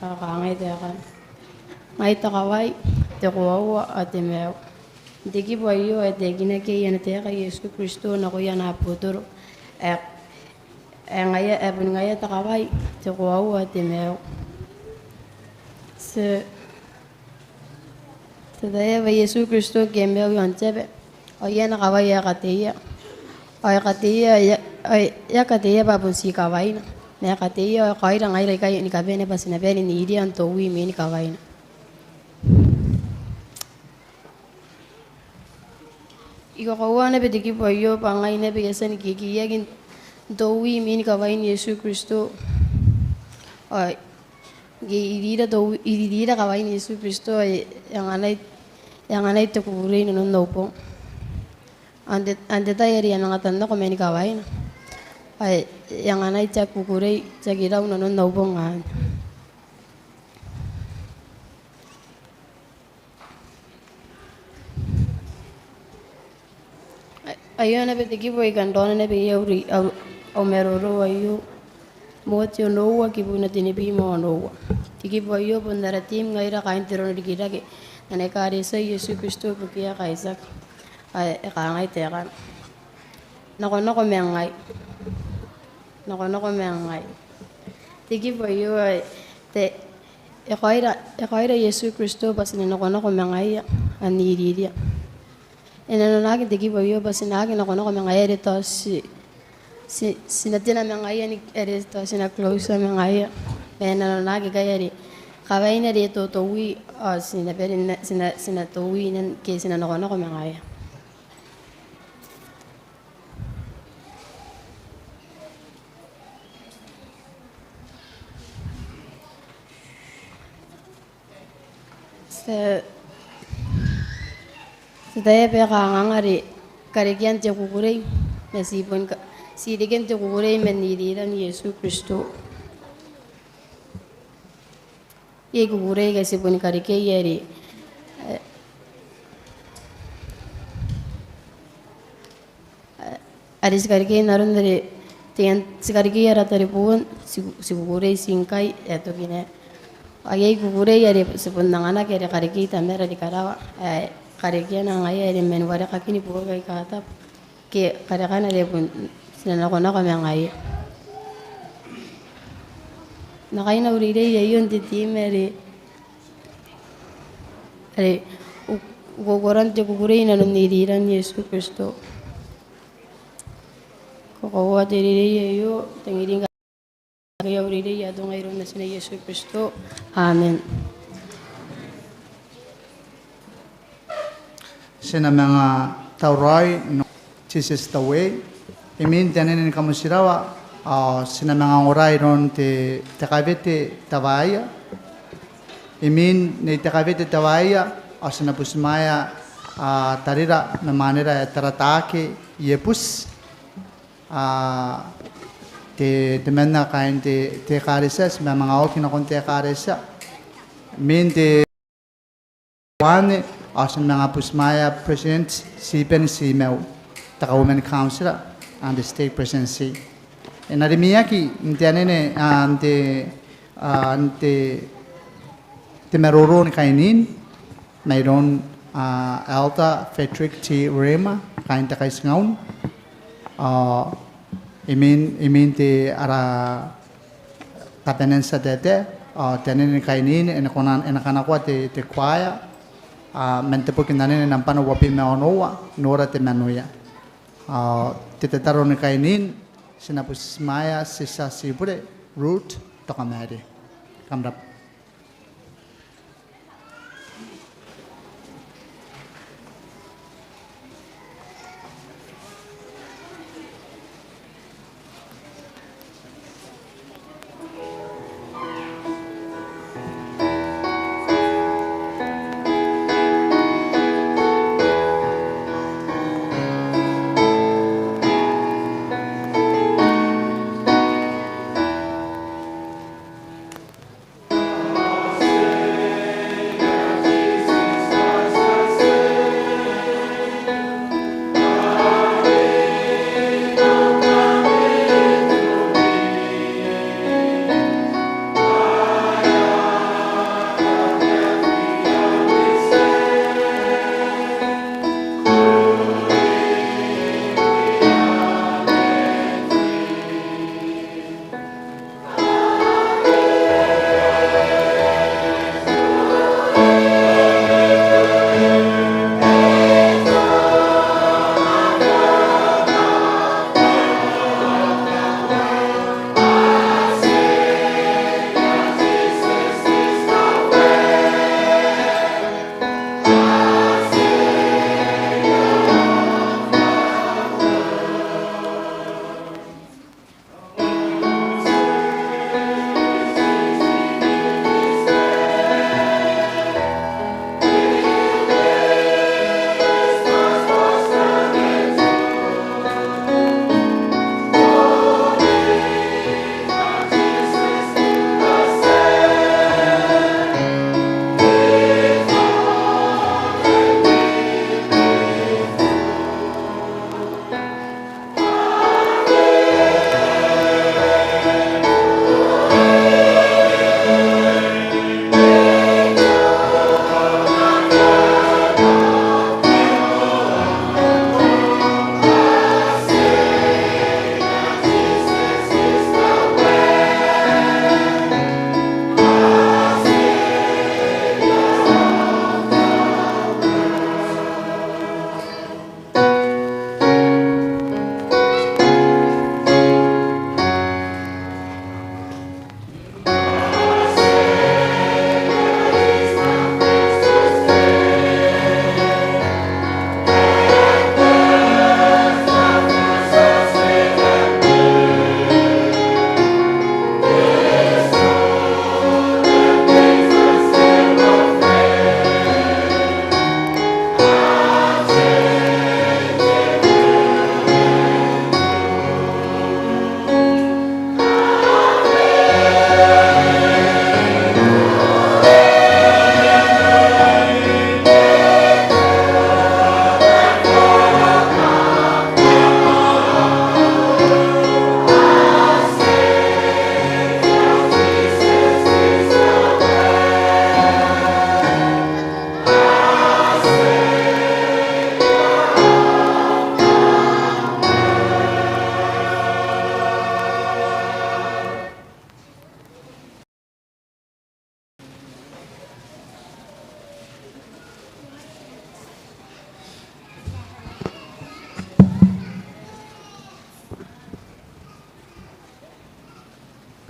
Ao kangai taekana: Ngai te kawai, te koaua ao te maiu. N te kiibu aio e taekinaki iai ana taeka Iesu Kristo nakoia ana abotoro. Ae Ae ngaia, ae bon ngaia te kawai, te koaua, te maiu. Ti, ti ataia bwa Iesu Kristo ngke e maiu i aon te aba, Ao iai ana kawai ae e kateia. Ao e kateia, e a, e a kateia bwa bon ti kawaina. Ma e kateia ao e kaoira ngaira ikai ni kabane bwa ti na bane n iriia n toui imwin kawaina. I kakoaua naba te kibu aio bwa ngai naba I a tia ni kekeiaki n toui imwin kawain Iesu Kristo. Ao ngke I iriira toui, I iriira kawain Iesu Kristo, e anganai, e anganai te kukurei inanon au bong. Ao n te, ao n te tai are I a manga tan nako man kawaina, ao e anganai te kukurei, te kirau inanon au bong anne. Aio naba te kibu ae I kan raona naba iai au, au, au maroro aio. Mote onoua, kibuna tenibwi ma onoua. Te kibu aio bon ara theme ngaira kaain te roro n rikirake n ana ekaretia Iesu Kristo ibukia Kaitiaki. Ao e kangai taekana: Nakonako ma ngai. Nakonako ma ngai. Te kibu aio, e, te, e kaoira, e kaoira Iesu Kristo bwa ti na nakonako ma ngaia ao n iriria. E nanonaki te kibu aio bwa ti na aki nakonako ma ngaia are tao ti, ti, ti na tena ma ngaia ni, are tao ti na closer ma ngaia. Ma e nanonaki ngkai are kawaina are e totoui, ao ti na bane n, ti na, ti na toui n, ke ti na nakonako ma ngaia. Ti, ti tabe kanganga are karekean te kukurei, ma ti bon ka, ti reken te kukurei man iriran Iesu Kristo. Iai kukurei aika ti boni karekei are, e, are ti karekei n aron are, ti, ti karekei ara tareboon, ti, ti kukurei ti ngkai, e, tokina. Ao iai kukurei are ti bon anganaki are karekei Tamara are i karawa, e, karekeana ngaia are man warekakin buoka aika tabu. Ke karekana are bon ti na nakonako ma ngaia. N na kaina au reirei aio n te theme are, are u, ukoukoran te kukurei inanon iriran Iesu Kristo. Kakoaua te reirei aio, tangiringkami. Ngkai au reirei I atonga iroun Natina Iesu Kristo. Amen. Ti na manga tauraoi n Jesus the Way. Imwin te anene ni kamotirawa, ao ti na manga ongora iroun te, te kawete Tawaia. Imwin Nei te kawete Tawaia, ao ti na butimwaea, a, tarira ma mwanera ae Taratake Iebuti. A, te, temanna kaain te, te ekaretia, ti na manga oki nakon te ekaretia. Imwin te, ao ti na manga butimwaea President Tiben Timeu, te Kauoman ni Kauntira, n te Stake Presidency. E na rimwiaki n te anene, a, n te, a, n te, te maroro ni kainin, mairoun, a, Elder Frederick T. Rema, kaain te Kaitingaun. Ao imwin, imwin te ara kabanean tia taetae, ao te anene ni kainin, e na kona, e na kanakoa te, te choir, a, man te boki n anene nambwa uabwi ma onoua, Nora Temanuia. Ao te tataro ni kainin, ti na butimwaea Titia Tibure, Ruth Tokamare. Kam rabwa.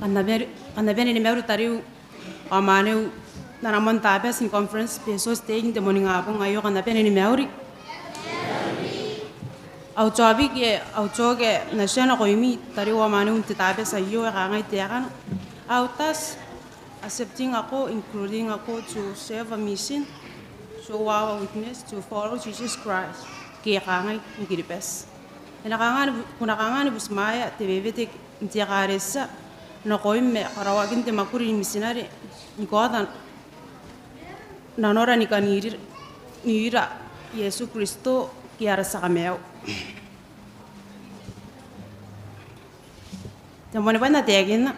Kam na bane, kam na bane ni mauri tariu ao mwaneu n ana moan tabati ni conference Betio Stake n te moaningabong aio, kam na bane ni mauri. Au topic ke au talk ae N na tia nakoimi tariu ao mwaneu n te tabati aio e kangai taekana: How does accepting a call, including a call to serve a mission, show our witness to follow Jesus Christ? Ke e kangai n Kiribati: E na kanga ni bu-, ko na kanga ni butimwaea te wewete n te ekaretia nakoim ma karaoakin te mwakuri ni mitinare ni kaota nanora ni kan iri-, n ira Iesu Kristo ke ara tia Kamaiu? Te moan bwai ae N na taekinna,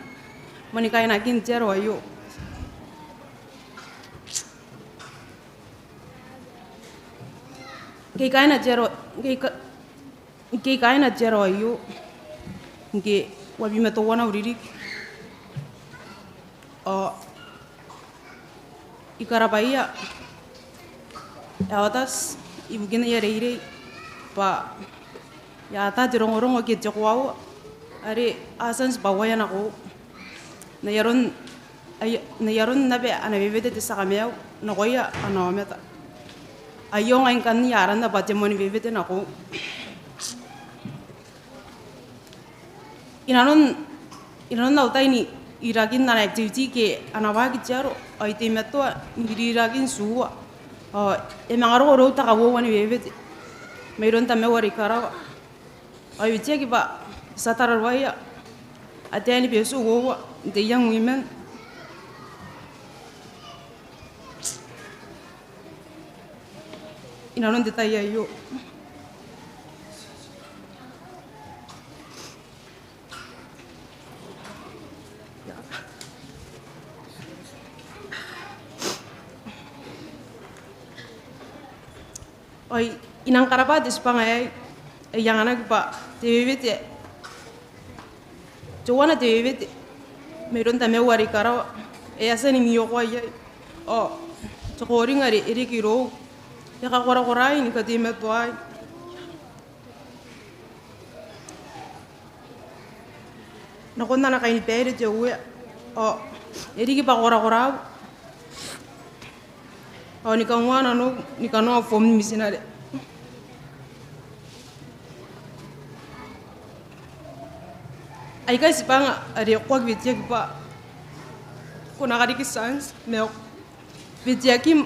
moan kainakin te aro aio. Ngke I kaina te aro, ngke I ka-, ngke I kaina te aro aio, ngke uabwi ma teuana au ririki, ao I karabwaia elders ibukin aia reirei bwa e a ata te rongorongo ke te koaua are a tia n tibwaia nakoiu n ai aron, ai, n ai aron naba ana wewete te tia Kamaiu nakoia ana aomata. Aio ngai ngkanne aranna bwa te moan wewete nakoiu. Inanon, inanon au tai n irakin ana activity ke ana waaki te aro, ao I teimatoa n iriirakin tuua. Ao e a manga roko irou te kauoua ni wewete mairoun Tamau are i karawa. Ao I weteaki bwa ti a tararuaia ataein Betio uoua n te Young Women inanon te tai aio. Ao I nang karabwa te tibwanga aei, ae I anganaki bwa te wewete, teuana te wewete mairoun Tamau are i karawa ae a tia ni mwiokoa iai. Ao te calling are e riki irou e kakorakoraai ni kateimatoaai nakon ana kainibaire te Uea. Ao e riki bwa korakorau ao ni kaunga nanou ni kanoa form ni mitinare. Aikai tibwanga are ko aki weteaki bwa ko na kariki chance ma weteakim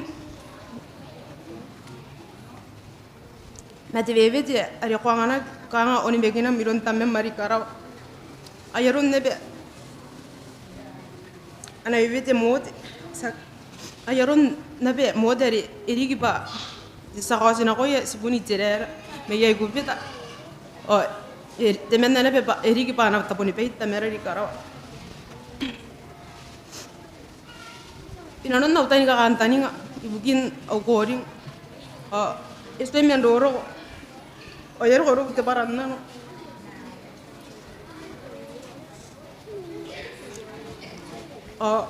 ma te wewete are ko anganaki, kanga onimakinam iroun Tamam are i karawa. Ai aron naba ana wewete Mote, tiaki, ai aron naba Mote are e riki bwa te tia kaoti nakoia tibun Iteraera mai Aikubita. Ao e, temanna naba bwa e riki bwa ana tabonibai Tamara are i karawa. Inanon au tai ni kakantaninga ibukin au calling, ao e tuai man roroko, ao e a roko irou te bwarannano. Ao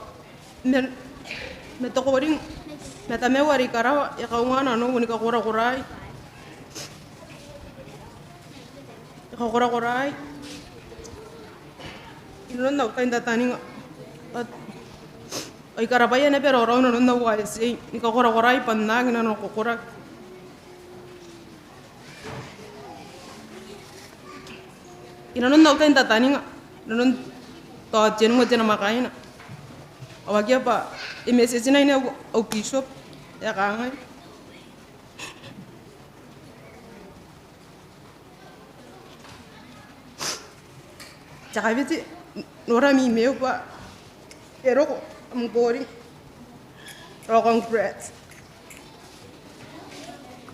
man, man te calling, ma Tamau are i karawa e kaunga nanou ni kakorakoraai. E kakorakoraai inanon au tai n tataninga. Ao I karabwaia naba raoraou inanon au tia ni kakorakoraai bwa N na aki nanokokoraki. Inanon au tai n tataninga, inanon tao tenua te namwakaina, ao akea bwa e message-nai au, au bishop ae kangai: Te kawiti, nora ami maiu bwa e roko am calling. Ao congrats.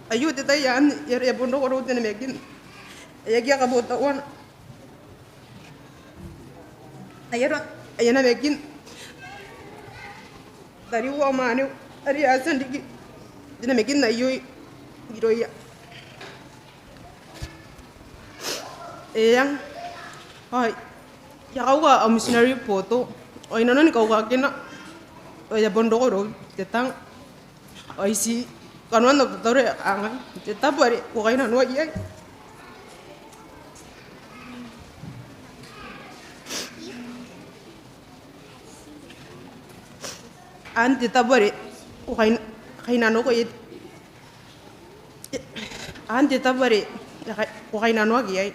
Aio te tai anne are e a bon roko irou te namakin ae akea kabotauana. Ai aron, ai ana namakin tariu ao mwaneu are a tia n riki te namakin aio irouia. Eng, ao I a kauka au missionary boto, ao inanon kaukakina ao e a bon roko irou te tang. Ao I ti kanoan au tataro ae kangai: Te tabo are ko kainnanoa iai, Aan te tabo are ko kain-, kainnanoako iai. Aan te tabo are ko kainnanoaki iai.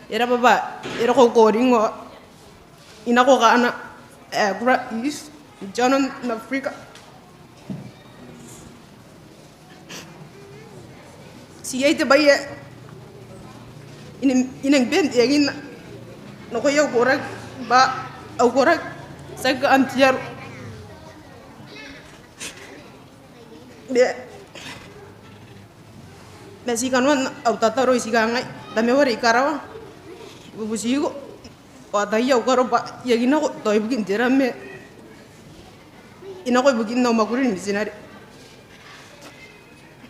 E raba bwa e roko au calling ao I nako Ghana, eh, Accra East, Channel Africa. Ti iai te bwai ae I nang, I nang bon taekina nakoia au koraki, bwa au koraki tiaki kaan te aro. Ma, ma ti kanoan au tataro, ti kangai, Tamau are i karawa, I bubutiko ao I ataia au karo bwa I aki nako tao ibukin te ran ma I nako ibukin au mwakuri ni mitinare.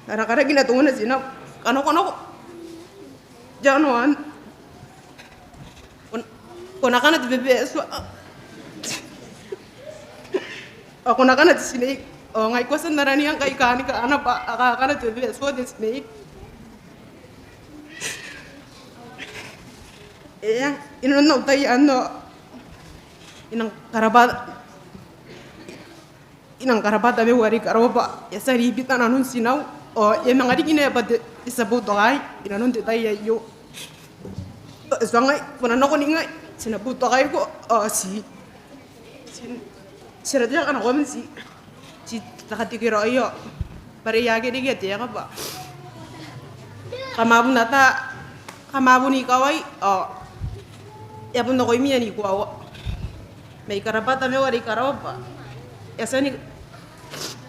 Ana karaki na teuana ti nako, kanakonako. Janoan. Ko na, ko na kana te bebete. Ao ko na kana te snake. Ao ngai ko a tia n arana ngkai kani kana bwa a kakana te bebete, te snake. Eng, inanon au tai anne, I nang karabwa, I nang karabwa Tamau are i karawa bwa e a tia ni bita nanon tinau, ao e a manga riki naba bwa te, e a tia boutokaai inanon te tai aio. E tuangai, ko na nako ningai, ti na boutokaiko, ao ti, ti, ti na tia kanakoa man ti, ti takatekeraoi ao bwa are I aki riki ataei bwa kam a bon ata, kam a bon ikawai, ao e a bon nakoimi ae ni koaua. Ma I karabwa Tamau are i karawa bwa e a tia ni,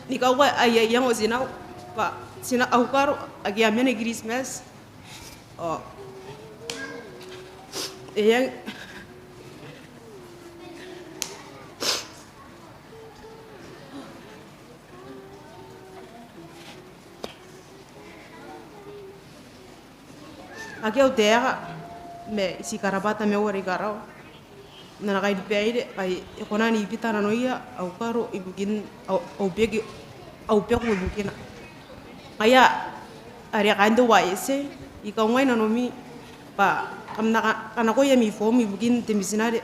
ni kauka aia iango tinau, bwa ti na au karo ake a mena Kiritimati. Ao, eng. Akea au taeka, ma I ti karabwa Tamau are i karawa n ana kainibaire, bwa e kona ni bita nanoia au karo ibukin au, au baki, au bako ibukina. Ngaia are kaain te Y S A, I kaungai nanomi bwa kam na ka-, kanakoa ami form ibukin te mitinare.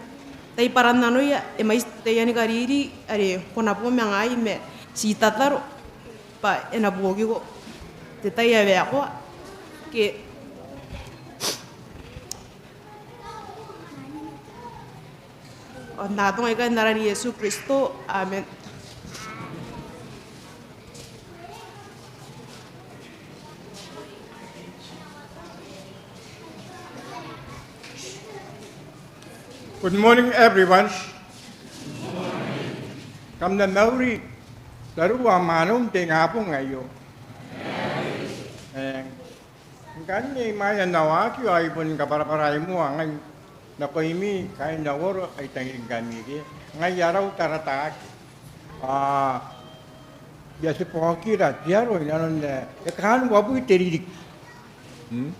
Tai bwaran nanoia, e mwaiti taiani kariri are ko na bo ma ngai, ma ti tataro bwa e na buokiko te tai ae waekoa. Ke Ao n na atonga ikai n aran Iesu Kristo. Amen. Good morning, everyone. Kam na mauri, tariu ao mwaneu n te ingabong aio. Eng. Ngkanne imwain ae N na waaki ao I bon kabwarabwaraai moa ngai nakoimi kaain au aro ae I tangiringkami ke. Ngai arau Tarataake. Ao I a tibwa okira te aro inanon ae e kaan uabwi te ririki. Hmm?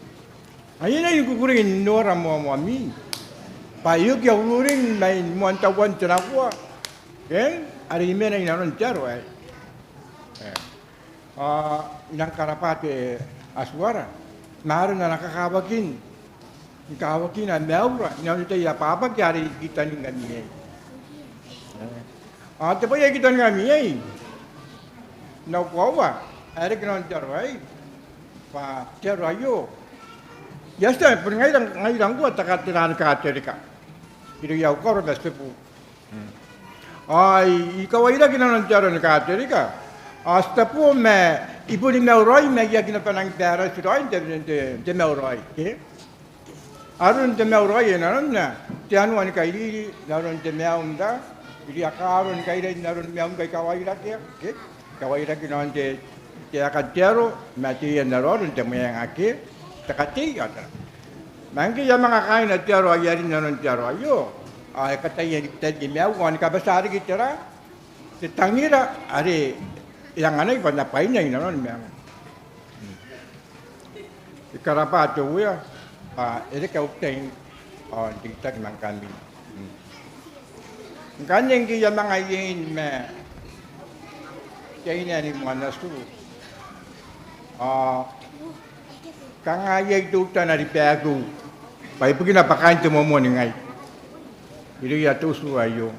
Ngaia ae I kukurei n nora moamoami bwa e oki au uring mai moan tauan te nakoa. Eng, are I mena inanon te aro aei. Eng. Ao I nang karabwa te Atua ma aron ana kakawakin, ni kawakina maiura inanon te tai ae bwabwaki are I kitaningkami iai. Ao te bwai ae I kitaningkami iai n au koaua ae reke inanon te aro aei, bwa te aro aio, I a tia, boni ngaira, ngaira ngkoa te ka-, te aro ni Katorika irouia au karo ma tibwa Ao I kawairake inanon te aro ni Katorika. Ao ti tabo ma I boni mauraoi ma I aki naba nangi barati raoi n te, n te, n te mauraoi ke. Aron te mauraoi e nanonna te anua ni kairiri n aron te maiu n ra, irouia kaaro ni kairiri n aron maiu ngkai I kawairake ke. I kawairake inanon te, te aeka n te aro ma te iango n aroaro n te mwenga ke. Te katei ao tera. Ma ngke I a manga kaaina te aro ae I a rin inanon te aro aio, ao e kataia ni bita riki maiu ao ni kabatia riki tera, te tangira are e anganai bwa N na bwaina inanon maiu. I karabwa te Uea bwa e reke au tai ao n reitaki ma ngkami. Ngkanne ngke I a manga iein ma te aine ae ni moan atu, ao kanga iai teutana ribaakiu bwa ibukina bwa kaain te moan ngai irouia te utu aio.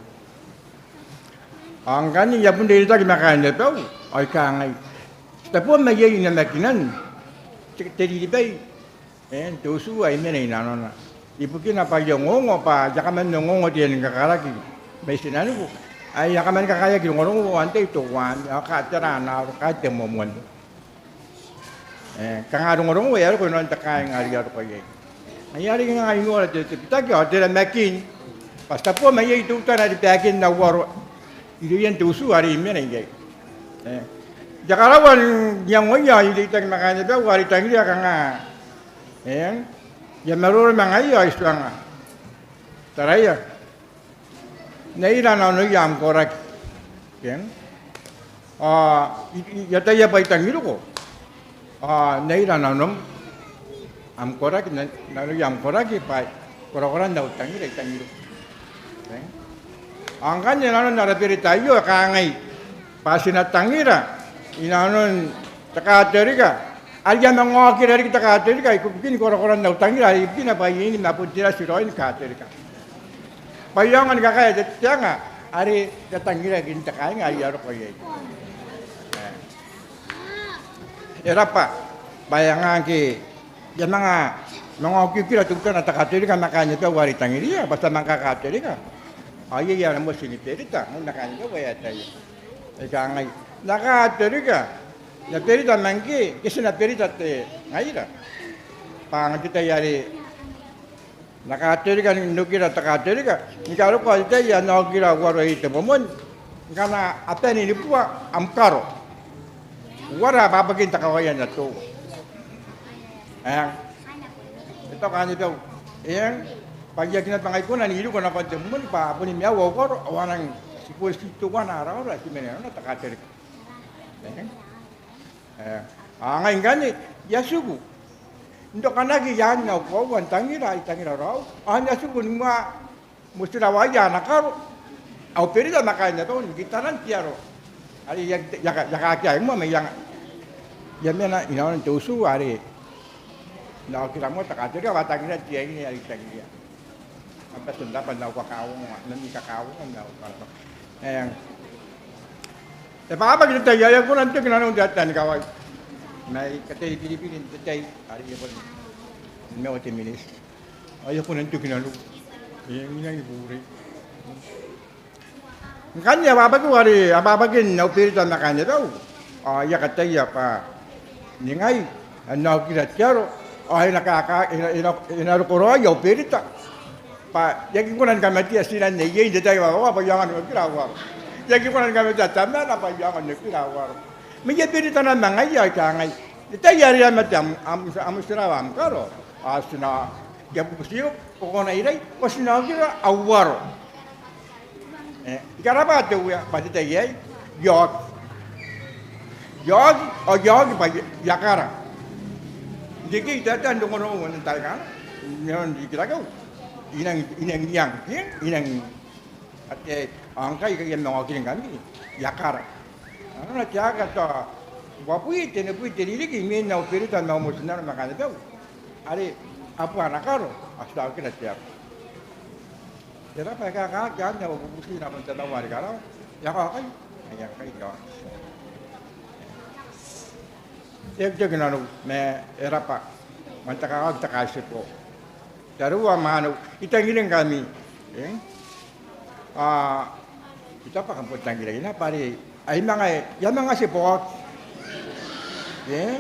Ao ngkanne I a bon reitaki ma kaain abau ao I kangai, tao bwa mai iai namakinan te, te riribai, e, n te utu ae I mena i nanona. Ibukina bwa I ongoongo bwa I a kaman ongoongo te aeka ni kakaraki mai tinaniku ae I a kaman kakaeaki rongorongo ao antai teuaei ao kateraa ana aro, kaai te momoan. E, kanga rongorongo ae e a roko inanon te kainga are I a roko iai. Ai are I kangai, I nora te, te bitaki ao te namakin bwa tao bwa mai iai teutana ribakin au aro irouia n te utu are I mena iai. E, I a karaua n iangoia ao I reitaki ma kaain abau are I tangiria kanga, e, I a maroro ma ngaia ao I tuanga, taraia, n aira nanoia am koraki. Eng? Ao I, I, I ataia bwa I tangiriko. Ao n aira nanom am koraki, na, nanoia am koraki bwa korakoran au tangira I tangiriko. Eng? Ao ngkanne nanon ara berita aio e kangai bwa ti na tangira i nanon te Katorika are I a manga okira riki te Katorika ibukin korakoran au tangira are ibukina bwa I eni ma bon te rati raoi ni Katorika. Bwa I aonga ni kakaea te, te anga are I a tangiraki n te kainga are I a roko iai. E, e raba bwa e anga ngke I a manga, manga okiokira teutana te Katorika ma kaain abau are I tangiria bwa ti a manga Katorika. Ao iai ana moti ni berita, ngai ma kaain abau ae ataia. E kangai, N na Katorika, N na berita ma ngke, ngke ti na berita te ngaira. Bwa ngke te tai are N na Katorika n okira te Katorika, ni karokoa te tai ae N na okira au aro iai te momoan, ngkana a bane ni bua am karo. Uara abwabwakin te kawai ae N na toua? Eng. E tao kaain abau. Eng. Bwa I aki naba ngai kona n iriko nakon te momoan bwa boni maiu au karo, ao a nang, ti bon ti teuana ara aro ae ti mena i nanona te Katorika. Eng. E, ao ngai ngkanne I a tiku n rokanaki i aan au koaua n tangira, I tangira raou. Ao N na tiku ni moa motirawaia ana karo au berita ma kaain abau ni kitanan te aro are I a, I a, I a kaakea i moa ma I a, I a mena i nanon te utu are N na okira moa te Katorika bwa tangiran te aine are I tangiria. Kam bati n rabwa n au kakauongo, n ami kakauongo ma au karabwarabwa. Eng. E bwabwaki te tai ae I aki kona n toki nanou n te ataei ni kawai. Ma I kataia ni biribiri n te tai are I a bon maiu te miniti. Ao I aki kona n toki nanou. Eng, I nangi bure. Ngkanne a bwabwaki are, a bwabwaki n au berita ma kaain abau. Ao I a kataia bwa ningai ae N na okira te aro, ao e na kaka, e na, e na, e na roko raoi au berita. Bwa I aki kona ni kamatea tinan neiei n te tai ae I wawa bwa I aonga n okira au aro. I aki kona ni kamatea tamana bwa I aonga n okira au aro. Ma I a berita naba ma ngaia, I kangai, n te tai are e a mate am, am, am motirawa, am karo, ao ti na, I a bubutiiko, ko kona irai, bwa ti na okira au aro. E, I karabwa te Uea bwa te tai aei I a oki. I a oki, ao I a oki bwa I a, I a kara. N te kei tatan rongorongo n taekana, n aron rikirakeu, I nang, I nang iang, I nang, ao ngkai I a manga okiringkami, I a kara. Nanona te aeka tao uabwi, tenibwi te ririki imwin au berita ma au motinnano ma kaain abau. Are a bua ana karo, ao ti a okira te aro. E raba, e kakaki anne au bubuti nakon tamau are i karawa. E a kaokai? Ai ngkai e a kaokai. E teketeke nanou, ma e raba. Man te kakaki te kaitiboo. Tariu ao mwaneu, I tangiringkami. Eng? Ao I taku bwa kam bon tangirai naba are ai manga, I a manga tibwaoki. E?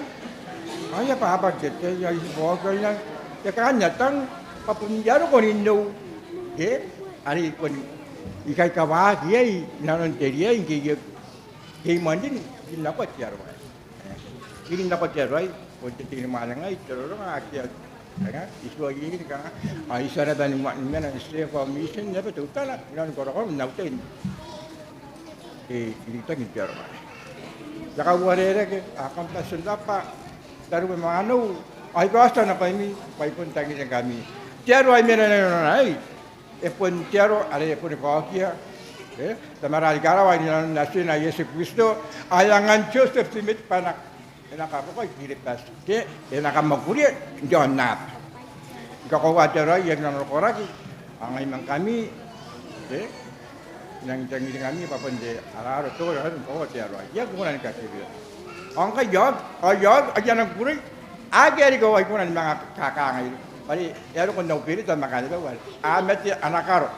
Ao I a bwabwaka te tai ae I tibwaoki, ao I nang, e kangai, I a tang bwa bon I a roko n ninnou. E? Are I bon, I kaikawaaki iai inanon te riai ngke I, ngke I mwanrin, I rin nako te aro aei. E, I rin nako te aro aei, bon te teinimwaane ngai, te roro ngai, akea, kanga, I tuai rin kanga, ao I tia naba ni mena n serve au mission naba teutana inanon korokoron au tai. E, I rin tangin te aro aei. I a kauarerekea, ao kam bati n rabwa, tariu ma mwaneu, ao I kaotia nakoimi bwa I bon tangiringkami. Te aro ae I mena i nanona aei, e bon te aro are e boni kaokia, e, Tamara are i karawa inanon Natina Iesu Kristo, ae angan Joseph Smith bwa e na, e na karokoa Kiribati, ke e na kamwakuria n te aonnaba. I kakoaua te aro aei e aki nanonokoraki, ao ngai ma ngkami, e, I nang tangiringkami bwa bon te araro, te koaua, te koaua te aro ae I aki kona ni kakiriia. Ao ngkai I aoki, ao I aoki, ao I a nang kukurei. Akea riki ae I kona ni manga kakangai. Bwa are e a roko n au berita ma kaanibau are a mate ana karo.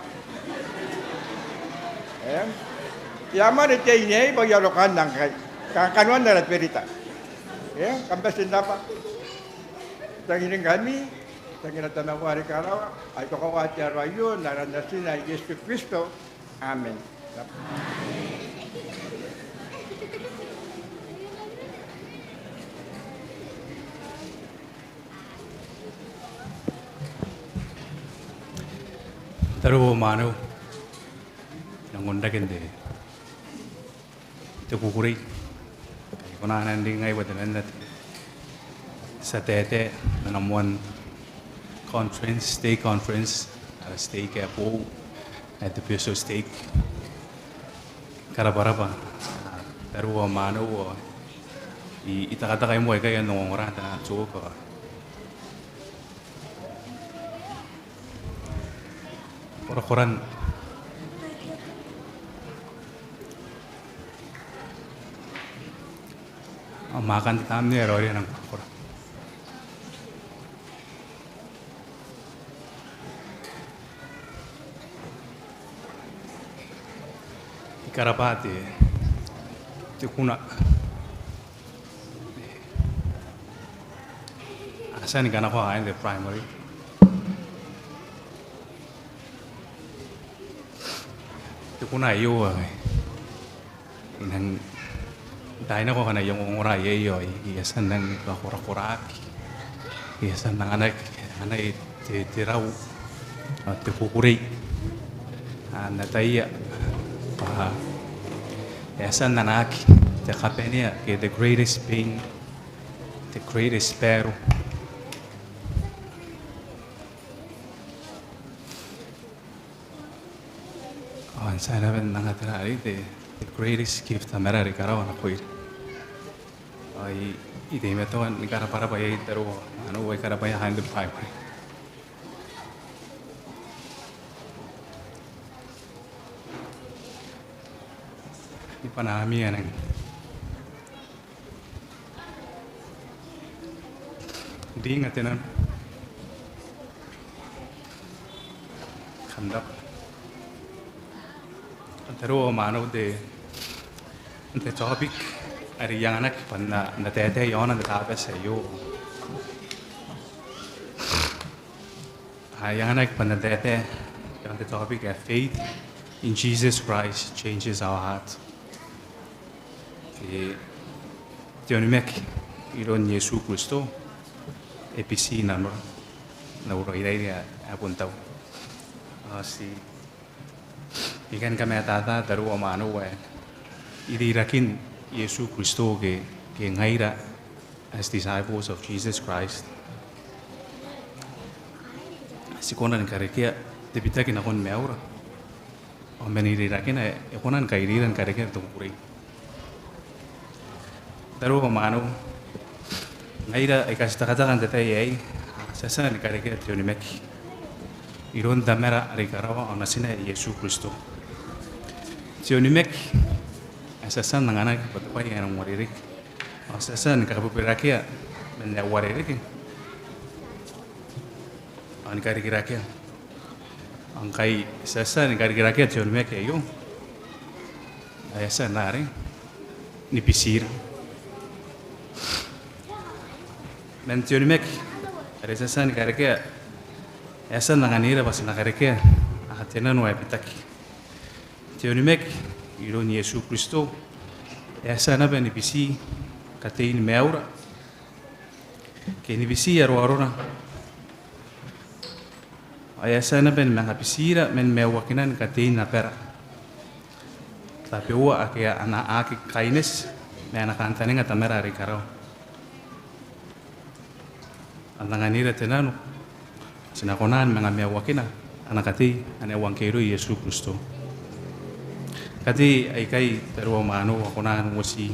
E a mate te aine aei bwa I a roko n nang kai kanoan ara berita. E, kam bati n rabwa. I tangiringkami, I tangira Tamara are i karawa, ao I kakoaua te aro aio n aran Natina Iesu Kristo. Amen. Tariu ao mwaneu, I nang onrake n te, te kukurei. I kona n ringai bwa temanna te tia taetae n ana moan conference, stake conference, ara stake ae boou, ae te Betio Stake. Karabwarabwa, tariu ao mwaneu, ao I, I tekateka i moa ikai n ongongora n te Atua. Korakoran ao mwaakan te Tamnei ae Raoiroi, I nang korakora. I karabwa te, te kuna. A tia ni kanakoa kaain te primary. Te kuna aio ae I nang taai nako ngkana I ongongora iai ao I a tia n nang kakorakoraki. I a tia n anganaki, anganai te, te rau ao te kukurei. Ao N na ataia bwa e a tia n anaaki te kabanea ke the greatest pain, the greatest battle. Ao N tia naba n anga te rarei, the, the greatest gift Tamara are i karawa nakoira. Ao I, I teimatoa ni karabwarabwa iai tariu ao mwaneu, I karabwaia kaain te primary. I bwanaa ami anene. Ringa te nano. Kam rabwa. Tariu ao mwaneu, te, te topic are I anganaki bwa N na, N na taetae iaona n te Tabati aio. Are I anganaki bwa N na taetae iaon te topic ae faith in Jesus Christ changes our heart. Te, te onimaki iroun Iesu Kristo e biti nanora, n au rairairi ae bon tau. Ao ti I kan kamatata tariu ao mwaneu ae irirakin Iesu Kristo ke, ke ngaira as disciples of Jesus Christ, ti kona ni karekea te bitaki nakon maiura. Ao man irirakina e kona ni kairira ni karekea te kukurei. Tariu ao mwaneu, ngaira aika ti tekateka n te tai aei, ti a tia ni karekea te onimaki iroun Tamara are i karawa ao Natina Iesu Kristo. Te onimaki ae ti a tia n anganaki bwa te bwai ae e nang uarereke. Ao ti a tia ni kakabuburakea man ae uarereke ao ni karikirakea. Ao ngkai ti a tia ni karikirakea te onimaki aio, ao e a tia n rarei ni bitira. Man te onimaki are ti a tia ni karekea, e a tia n anganira bwa ti na karekea te nano ae bitaki. Te onimaki iroun Iesu Kristo e a tia naba ni biti katein maiura ke ni biti aroarora. Ao e a tia naba ni manga bitira man maiuakinan katein abara, tabeua ake a na aki kaineti ma ana kantaninga Tamara are i karawa. Ao n anganira te nano bwa ti na kona ni manga maiuakina ana katei ana euangkerio Iesu Kristo. Katei aikai tariu ao mwaneu a kona n uoti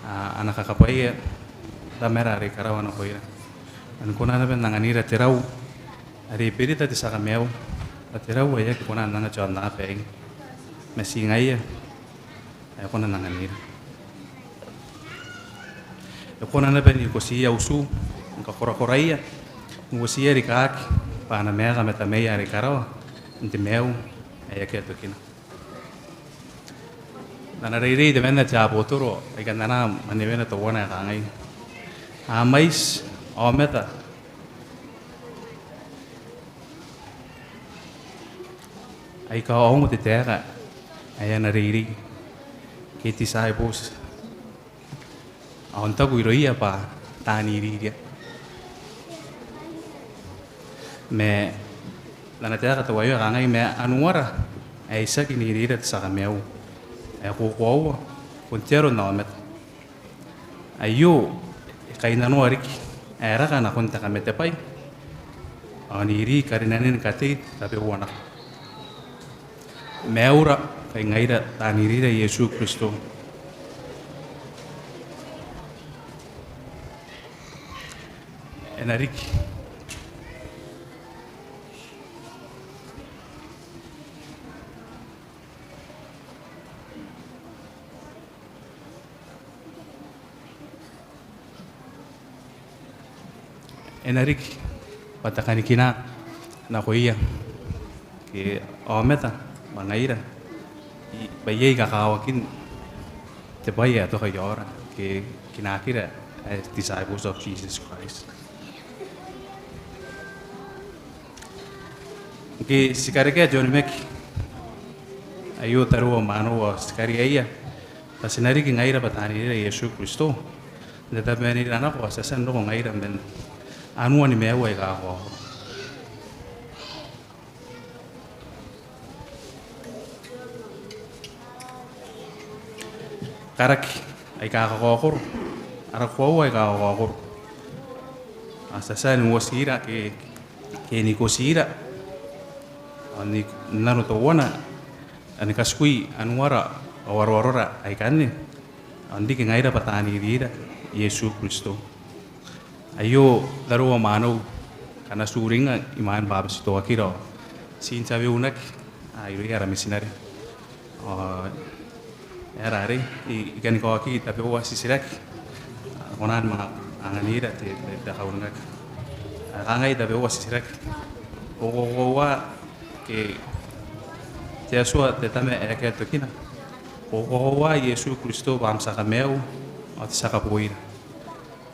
ana kakabwaia Tamara are i karawa nakoira. Ao ni kona naba n anganira te rau are e berita te tia kamaiu, bwa te rau ae aki kona n anga te aonnaba aei. Ma ti ngaia ae e kona n anganira. E kona naba n ikotiia utu, ni kakorakoraia, n uotiia rikaaki bwa a na maeka ma Tamaia are i karawa n te maiu ae akea tokina. N ana reirei temanna te abotoro aika a anaa mwanewena teuana ae kangai: A mwaiti aomata aika a ongo te taeka ae ana reirei ke disciples, ao n taku irouia bwa taan iriria. Ma n ana taeka teuaio e kangai: Ma anuara ae itiaki n iriira te tia kamaiu ae kokoaua bon te aro n aomata. Aio e kainnanoa riki ae raka nakon te kamatebwai ao n iri karinanin katei tabeua nako. Maiura ngkai ngaira taan iriira Iesu Kristo. E na riki. E na riki bwa te kanikina nakoia ke aomata bwa ngaira i-, bwa iai kakawakin te bwai ae toka i aora ke kinakira as disciples of Jesus Christ. Ngke ti karekea te onimaki aio tariu ao mwaneu ao ti kariaia bwa ti na riki ngaira bwa taan iriira Iesu Kristo, n tatabemanira nako ao ti a tia n roko ngaira man anua ni maiu aika kakaokoro. Karaki aika kakaokoro, ara koaua aika kakaokoro, ao ti a tia n uotira ke, ke n ikotira ao n nano teuana ao ni katikui anuara ao aroarora aikanne ao n riki ngaira bwa taan iriira Iesu Kristo. Aio tariu ao mwaneu, ngkana ti uringnga imwain bwabetitoakira ao ti n tabeunaki irouia ara mitinare ao e aera arei, I, I kani kaoki tabeua titiraki ae kona ni manga anganira te, te, te kauringaki. Ae kangai tabeua titiraki: Ko kakoaua ke te Atua te Tama ae akea tokina? Ko kakoaua Iesu Kristo bwa am tia kamaiu ao te tia kaboira?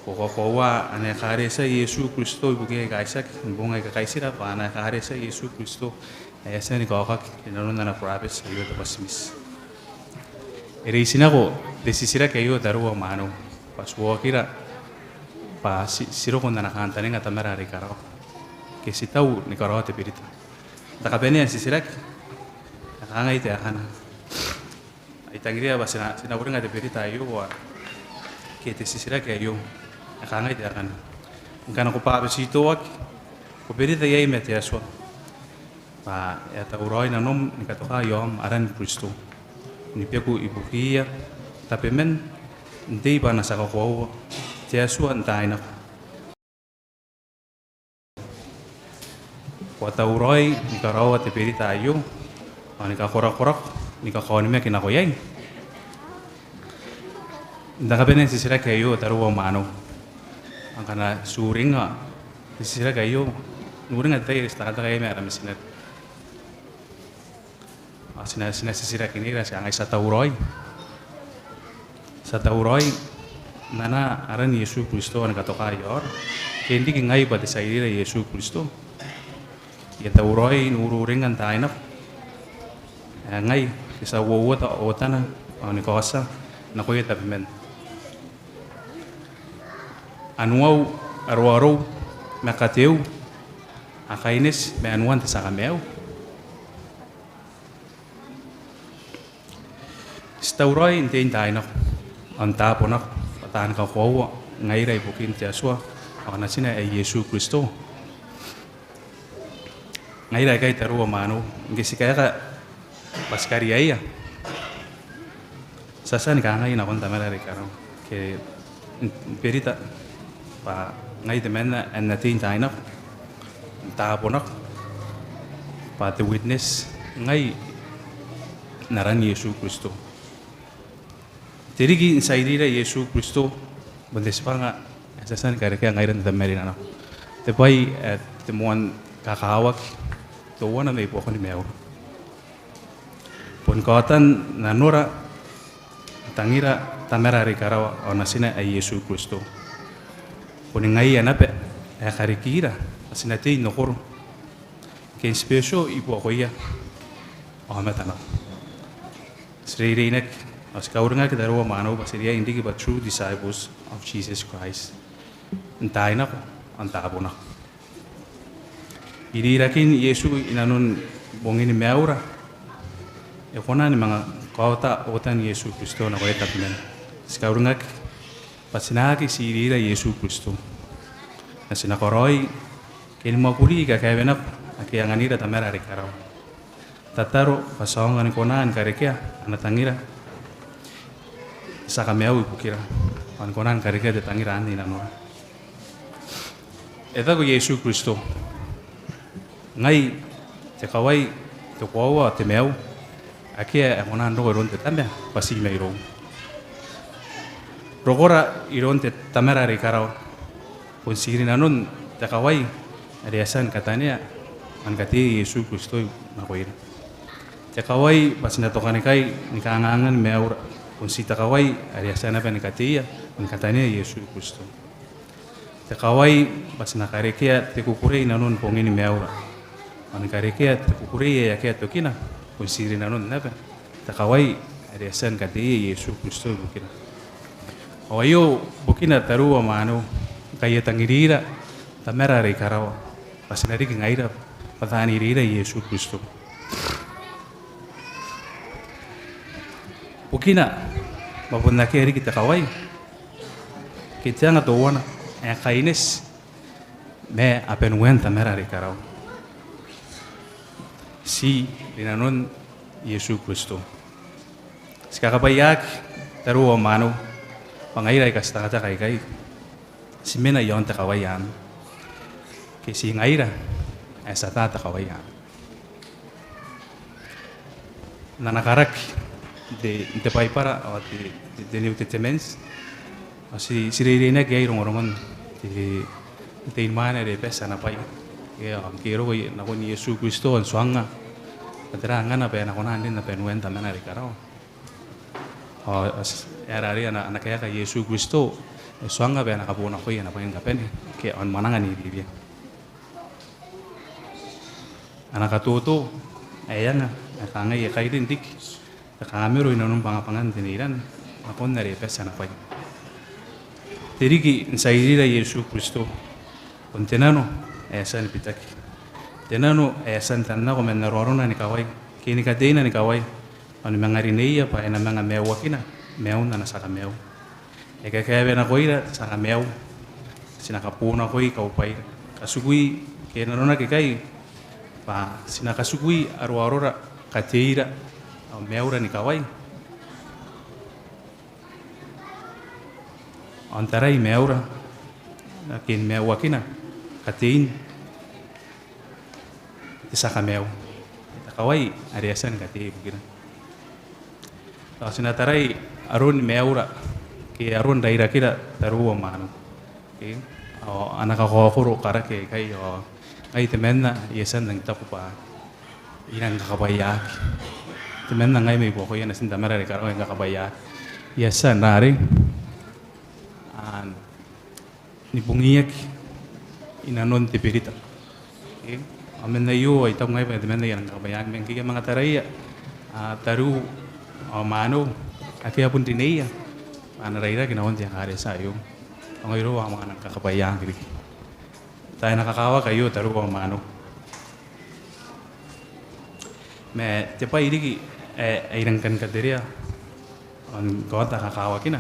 Ko kakoaua ana ekaretia Iesu Kristo ibukia aika itiaki n boong aika kaitira bwa ana ekaretia Iesu Kristo ae e a tia ni kaokaki inanon ana burabeti aio te Bwatimiti? E reitinako te titiraki aio tariu ao mwaneu bwa ti uakira bwa ti, ti roko n ana kantaninga Tamara are i karawa ke ti tau ni karaoa te berita. N te kabanea n titiraki, e kangai taekana. I tangiria bwa ti na, ti na uringa te berita aio ao ke te titiraki aio. E kangai taekana: Ngkana ko bwabetitoaki, ko berita iai ma te Atua bwa e a tauraoi nanom ni katoka iaom aran Kristo, ni beku ibukiia tabeman, n tei bwa ana tia kakoaua te Atua n taai nako. Ko a tauraoi ni karaoa te berita aio ao ni kakorakorako ni kakaonimaki nako iai? N te kabanea n titiraki aio tariu ao mwaneu, ngkana ti uringnga te titiraki aio, n uringnga te tai are ti tekateka iai ma ara mitinare. Ao ti na, ti na titirakinira, ti kangai: Ti a tauraoi? Ti a tauraoi n anaa aran Iesu Kristo ao ni katoka iaora ke n riki ngai bwa te tia iriira Iesu Kristo? I a tauraoi n ururingnga n taai nako ae ngai te tia uouota otana ao ni kaotia nakoia tabeman. Anuau, aroarou ma kateu a kaineti ma anuan te tia kamaiu. Ti tauraoi n tei n taai nako ao n taabo nako bwa taani kakoaua ngaira ibukin te Atua ao natina ae Iesu Kristo? Ngaira aikai tariu ao mwaneu, ngke ti kaeka bwa ti kariaia, ti a tia ni kangai nakon Tamara are i karawa ke n berita bwa ngai temanna ae N na tei n taai nako, n taabo nako bwa te witness, ngai n aran Iesu Kristo. Te riki n tia irira Iesu Kristo bon te tibwanga ae ti a tia ni karekea ngaira n tabeman ririki. Te bwai ae te moan kakawaki teuana mai buakoni maiura. Bon kaotan nanora, tangira Tamara are i karawa ao Natina ae Iesu Kristo. Boni ngaia naba ae e karikira bwa ti na tei n okoro ke n special i buakoia aomata nako. Ti reireinaki ao ti kauringaki tariu ao mwaneu bwa ti riai n riki bwa true disciples of Jesus Christ n taai nako ao n taabo nako. Irirakin Iesu inanon bongini maiura e kona ni manga kaota ootan Iesu Kristo nakoia tabeman. Ti kauringaki bwa ti na aki tii irira Iesu Kristo ma ti na karaoi ke ni mwakuri kakaewenako ake e anganira Tamara are i karawa. Tataro bwa ti aonga ni kona ni karekea ana tangira te tia kamaiu ibukira ao ni kona ni karekea te tangira anne i nanora. E taku Iesu Kristo, ngai te kawai, te koaua ao te maiu. Akea ae kona n roko iroun te Tama bwa ti mairou. Rokora iroun te Tamara are i karawa bon ti rinanon te kawai are e a tia ni katanea ao ni kateia Iesu Kristo nakoira. Te kawai bwa ti na tokanikai ni kangaanga ni maiura bon ti te kawai are e a tia naba ni kateia ao ni katanea Iesu Kristo. Te kawai bwa ti na karekea te kukurei inanon bongini maiura ao ni karekea te kukurei ae akea tokina bon ti rinanon naba te kawai are e a tia ni kateia Iesu Kristo ibukira. Ao aio bukina tariu ao mwaneu ngkai e tangirira Tamara are i karawa bwa ti na riki ngaira bwa taan irira Iesu Kristo. Bukina bwa bon akea riki te kawai ke te anga teuana ae kaineti ma abanuean Tamara are i karawa, ti rinanon Iesu Kristo. Ti kakabwaiaaki tariu ao mwaneu bwa ngaira aika ti tekateka ikai ti mena i aon te kawai anne ke ti ngaira ae ti ata te kawai anne. N ana karaki n te, n te Baibara ao te, te, te New Testament ao ti, ti reireinaki iai rongorongon te, te teinimwaane are e bati ana bwai ke ao ngke e roko nakon Iesu Kristo ao n tuangnga bwa tera angana bwa e na kona n rin abanuean Tamana are i karawa. Ao, ao ti, e a rarei ana, ana kaeka Iesu Kristo, e tuangnga bwa e na kabonakoia ana bwai ni kabane ke ao ni mwananga n iriria. Ana katoto ae e anga ae kangai, e kairin riki te kamero inanon bwangabwangan te neiran nakon are e bati ana bwai. Te riki n tia irira Iesu Kristo bon te nano ae e a tia ni bitaki, te nano ae e a tia n tannako man aroarona ni kawai ke ni kateina ni kawai ao ni manga rineia bwa e na manga maiuakina maiun ana tia kamaiu. E kakaewe nakoira te tia kamaiu, ti na kabonakoi kaubwaira, katikui, ke nanonaki ikai bwa ti na katikui aroarora, kateira ao maiura ni kawai ao n tarai maiura ake ni maiuakina katein te tia kamaiu, te kawai are e a tia ni kateia ibukira. Ao ti na tarai aron maiura ke aron rairakira tariu ao mwaneu. Okay? Ao ana kakaokoro karaki aikai ao ngai temanna I a tia n nang taku bwa I nang kakabwaiaaki. Temanna ngai mai buakoia Natin Tamara are i karawa, I nang kakabwaiaaki. I a tia n rarei ni bungiaki inanon te berita. Okay? Ao man aio I taku ngai bwa temanna I a nang kakabwaiaaki, ma ngke I a manga taraia tariu ao mwaneu ake a bon rineia bwa a na rairaki nakon te ekaretia aio, ao ngai irou a manga nang kakabwaiaaki riki. Tao e na kakawaki aio tariu ao mwaneu. Ma te bwai riki ae I rang kan katerea ao n kaota kakawakina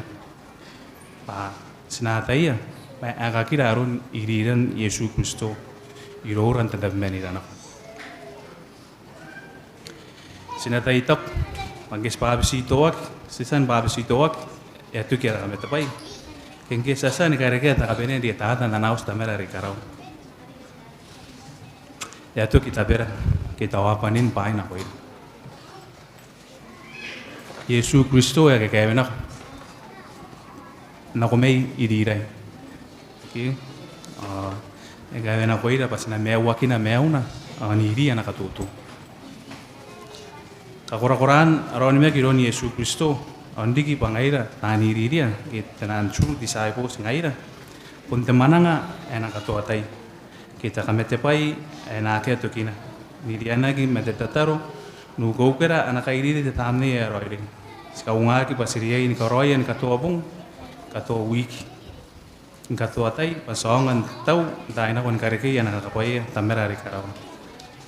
bwa ti na ataia bwa e aekakira aron iriran Iesu Kristo iroura n tatabemanira nako. Ti na tai taku bwa ngke ti bwabetitoaki, ti tia ni bwabetitoaki, e a toki ara kamatebwai. Ke ngke ti a tia ni karekea te kabanea n rietata n ana auti Tamara are i karawa, e a toki tabera ke tauabanin bwaai nakoira. Iesu Kristo e kakaewenako nako mai iriira. Ke, ao e kaewenakoira bwa ti na maiuakina maiuna ao n iriia ana katoto. Kakorakoraan ara onimaki iroun Iesu Kristo ao n riki bwa ngaira taan iriria, ke te naan true disciples ngaira, bon te mwananga ae e na katoatai, ke te kamatebwai ae e na akea tokina, n irianaki ma te tataro, n ukeukera ana kairiri te Tamnei ae Raoiroi. Ti kaungaaki bwa ti riai ni karaoia ni katoa bong, katoa wiki, ni katoa tai, bwa ti aonga n tau n taai nako ni karekei ana kakabwaia Tamara are i karawa.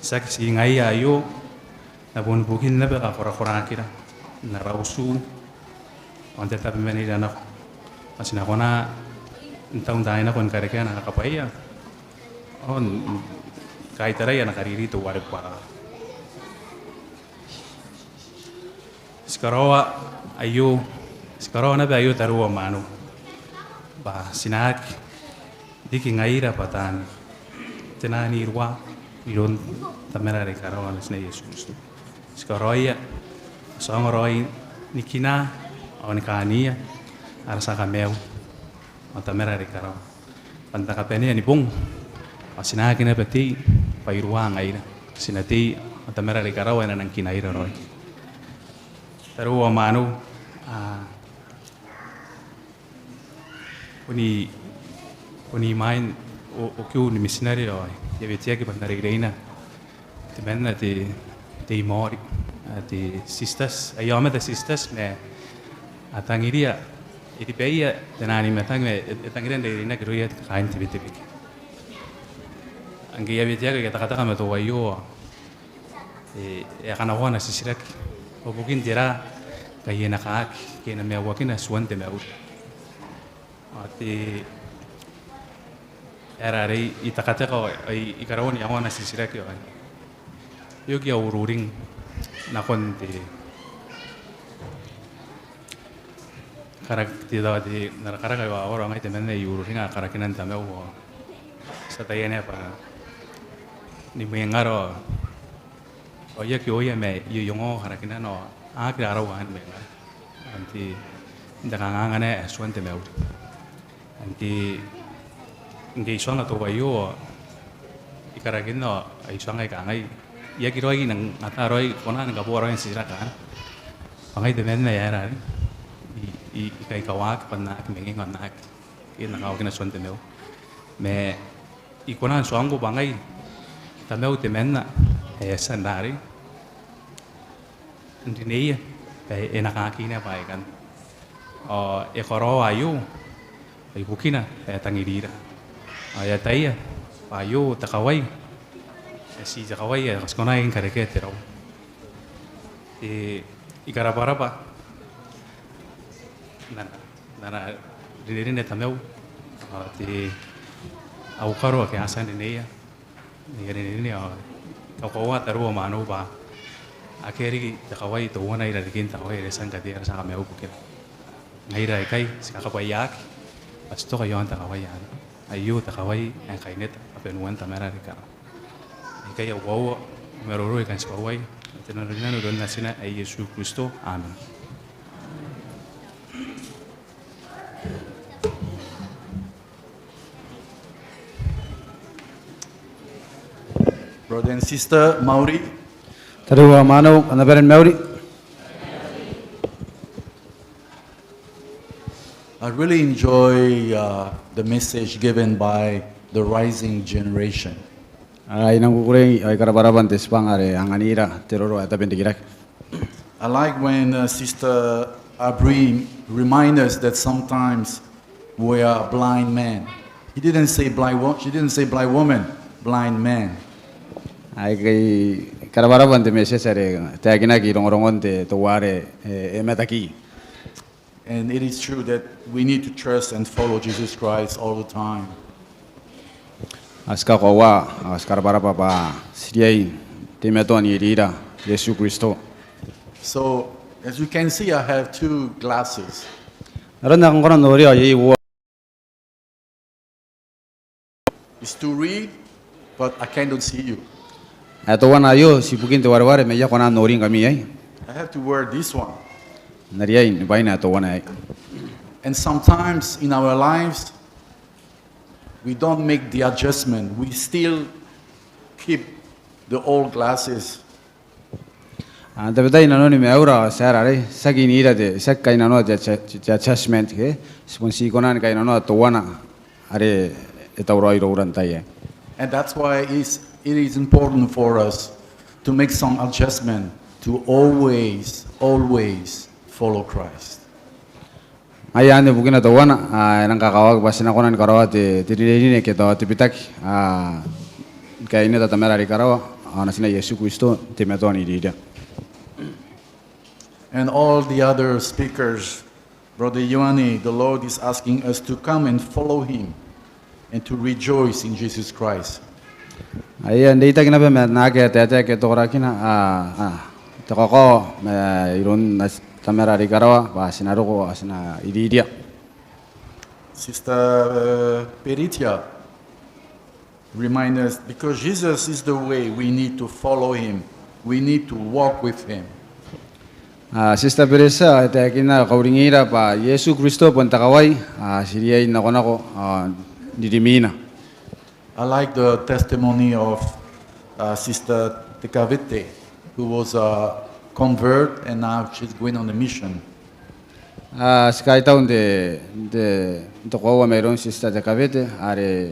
Tiaki ti ngaia aio, ma bon ibukin naba kakorakoraakira n ara utu ao n te tabemanira nako, bwa ti na kona n tau n taai nako ni karekea ana kakabwaia ao ni kaitarai ana kariri teuare buakaka. Ti karaoa aio, ti karaoa naba aio tariu ao mwaneu, bwa ti na aki riki ngaira bwa taan, te naan irua iroun Tamara are i karawa, Natina Iesu Kristo. Ti karaoia, ti aonga raoi ni kinaa ao ni kaania ara tia kamaiu ao Tamara are i karawa, bwa n te kabanea ni bong ao ti na aki naba tei bwa irua ngaira. Ti na tei ao Tamara are i karawa e na nang kinaira raoi. Tariu ao mwaneu, a, bon i, bon imwain o, okiu ni mitinare ao I a weteaki bwa N na reireina temanna te, te I-Maori, a, te sisters, aia aomata sisters ma a tangiria, e ribaia te naan I-Matang ma e, e tangiria n reireinaki irouia kaain te Betebeke. Ngke I a weteaki, I a tekateka ma teuaio, e, e a kanakoa ana titiraki, bwa bukin tera ngkai e na kaaki ke e na maiuakina tuan te mauri. Ao te, e aera are I tekateka ao I, I karaua n iangoa ana titiraki ao I oki au ururing nakon te, karak-, te, te, te, n ara karaki aio ao ngai temanna I ururinga karakinan tamau ao ti a tia n anga bwa ni mwengara ao ao I aki oia ma I ongo karakinan ao a aki rarau anne ma ngkai. Anti n te kanganga ae tuan te mauri. Anti ngke I tuanga teuaio ao I karakinna ao I tuanga I kangai, I aki raoi nang ata raoi kona ni kabooa raoi n titiraki anne. Bwa ngai temanna ae aera are I, I, I kaikawaki bwa N na aki mengeng ao N na aki, I na kawakina tuan te mauri. Ma I kona n tuangko bwa ngai tamau temanna ae e a tia n rarei n rineia bwa e na kaaki naba aikanne. Ao e karaoa aio ibukina bwa e tangirira. Ao e ataia bwa aio te kawai ae ti te kawai ae ti kona n karekea te rau. E, I karabwarabwa n ana, n ana rinerine tamau ao te, au karo ake a tia n rineia n aia rinerine ao I kakoaua tariu ao mwaneu bwa akea riki te kawai teuana i rarikin te kawai are e a tia n katea ara tia kamaiu ibukira. Ngaira aikai ti kakabwaiaaki bwa ti toka i aon te kawai anne. Aio te kawai ae kaineti, kabanean Tamara are i karawa. Aikai au koaua, au maroro, I kan tibwauai n te nanorinano iroun Natina ae Iesu Kristo. Amen. Brother and sister, mauri. Tariu ao mwaneu, kam na bane ni mauri. I really enjoy, uh, the message given by the rising generation. Ao I nang kukurei ao I karabwarabwa n te tibwanga are e anganira te roro ae tabe n rikirake. I like when, uh, Sister Abri remind us that sometimes we are blind men. He didn't say blind wo-, she didn't say blind woman, blind man. Ao I karabwarabwa n te message are e taekinaki rongorongon te, teuare e, e mataki. And it is true that we need to trust and follow Jesus Christ all the time. Ao ti kakoaua, ao ti karabwarabwa bwa ti riai n teimatoa n iriira Iesu Kristo. So, as you can see, I have two glasses. N aron ae kam kona n noria ao iai uoua. Is to read, but I cannot see you. Ae teuana aio ti ibukin te wareware ma I aki kona n noringkami iai. I have to wear this one. N na riai ni bwaina teuana aei. And sometimes in our lives, we don't make the adjustment. We still keep the old glasses. N tabetai nanoni maiura, ti aera arei, ti aki nira te, ti aki kainnanoa te, te, te adjustment, ke? Ti bon ti kona ni kainnanoa teuana are e tauraoi iroura n tai aei. And that's why it's, it is important for us to make some adjustment to always, always follow Christ. Ngaia anne bukina teuana, a, e nang kakawaki bwa ti na kona ni karaoa te, te rinerine ke tao te bitaki, a, ni kaineta Tamara are i karawa, a, Natina Iesu Kristo, n teimatoa n iriria. And all the other speakers, Brother Ioane, the Lord is asking us to come and follow him and to rejoice in Jesus Christ. Aia, n reitaki naba ma naake a taetae ke te korakina, a, a, te kakao mairoun Nati-, Tamara are i karawa, bwa ti na roko, a, ti na iriria. Sister, uh, Peritia remind us, because Jesus is the way, we need to follow him. We need to walk with him. A, Sister Peresa, e taekinna, kauringira bwa Iesu Kristo bon te kawai, a, ti riai n nakonako, a, n ririmwina. I like the testimony of, uh, Sister Tekavete, who was a convert and now she's going on a mission. A, ti kaitau n te, n te, n te koaua mairoun Sister Tekavete, are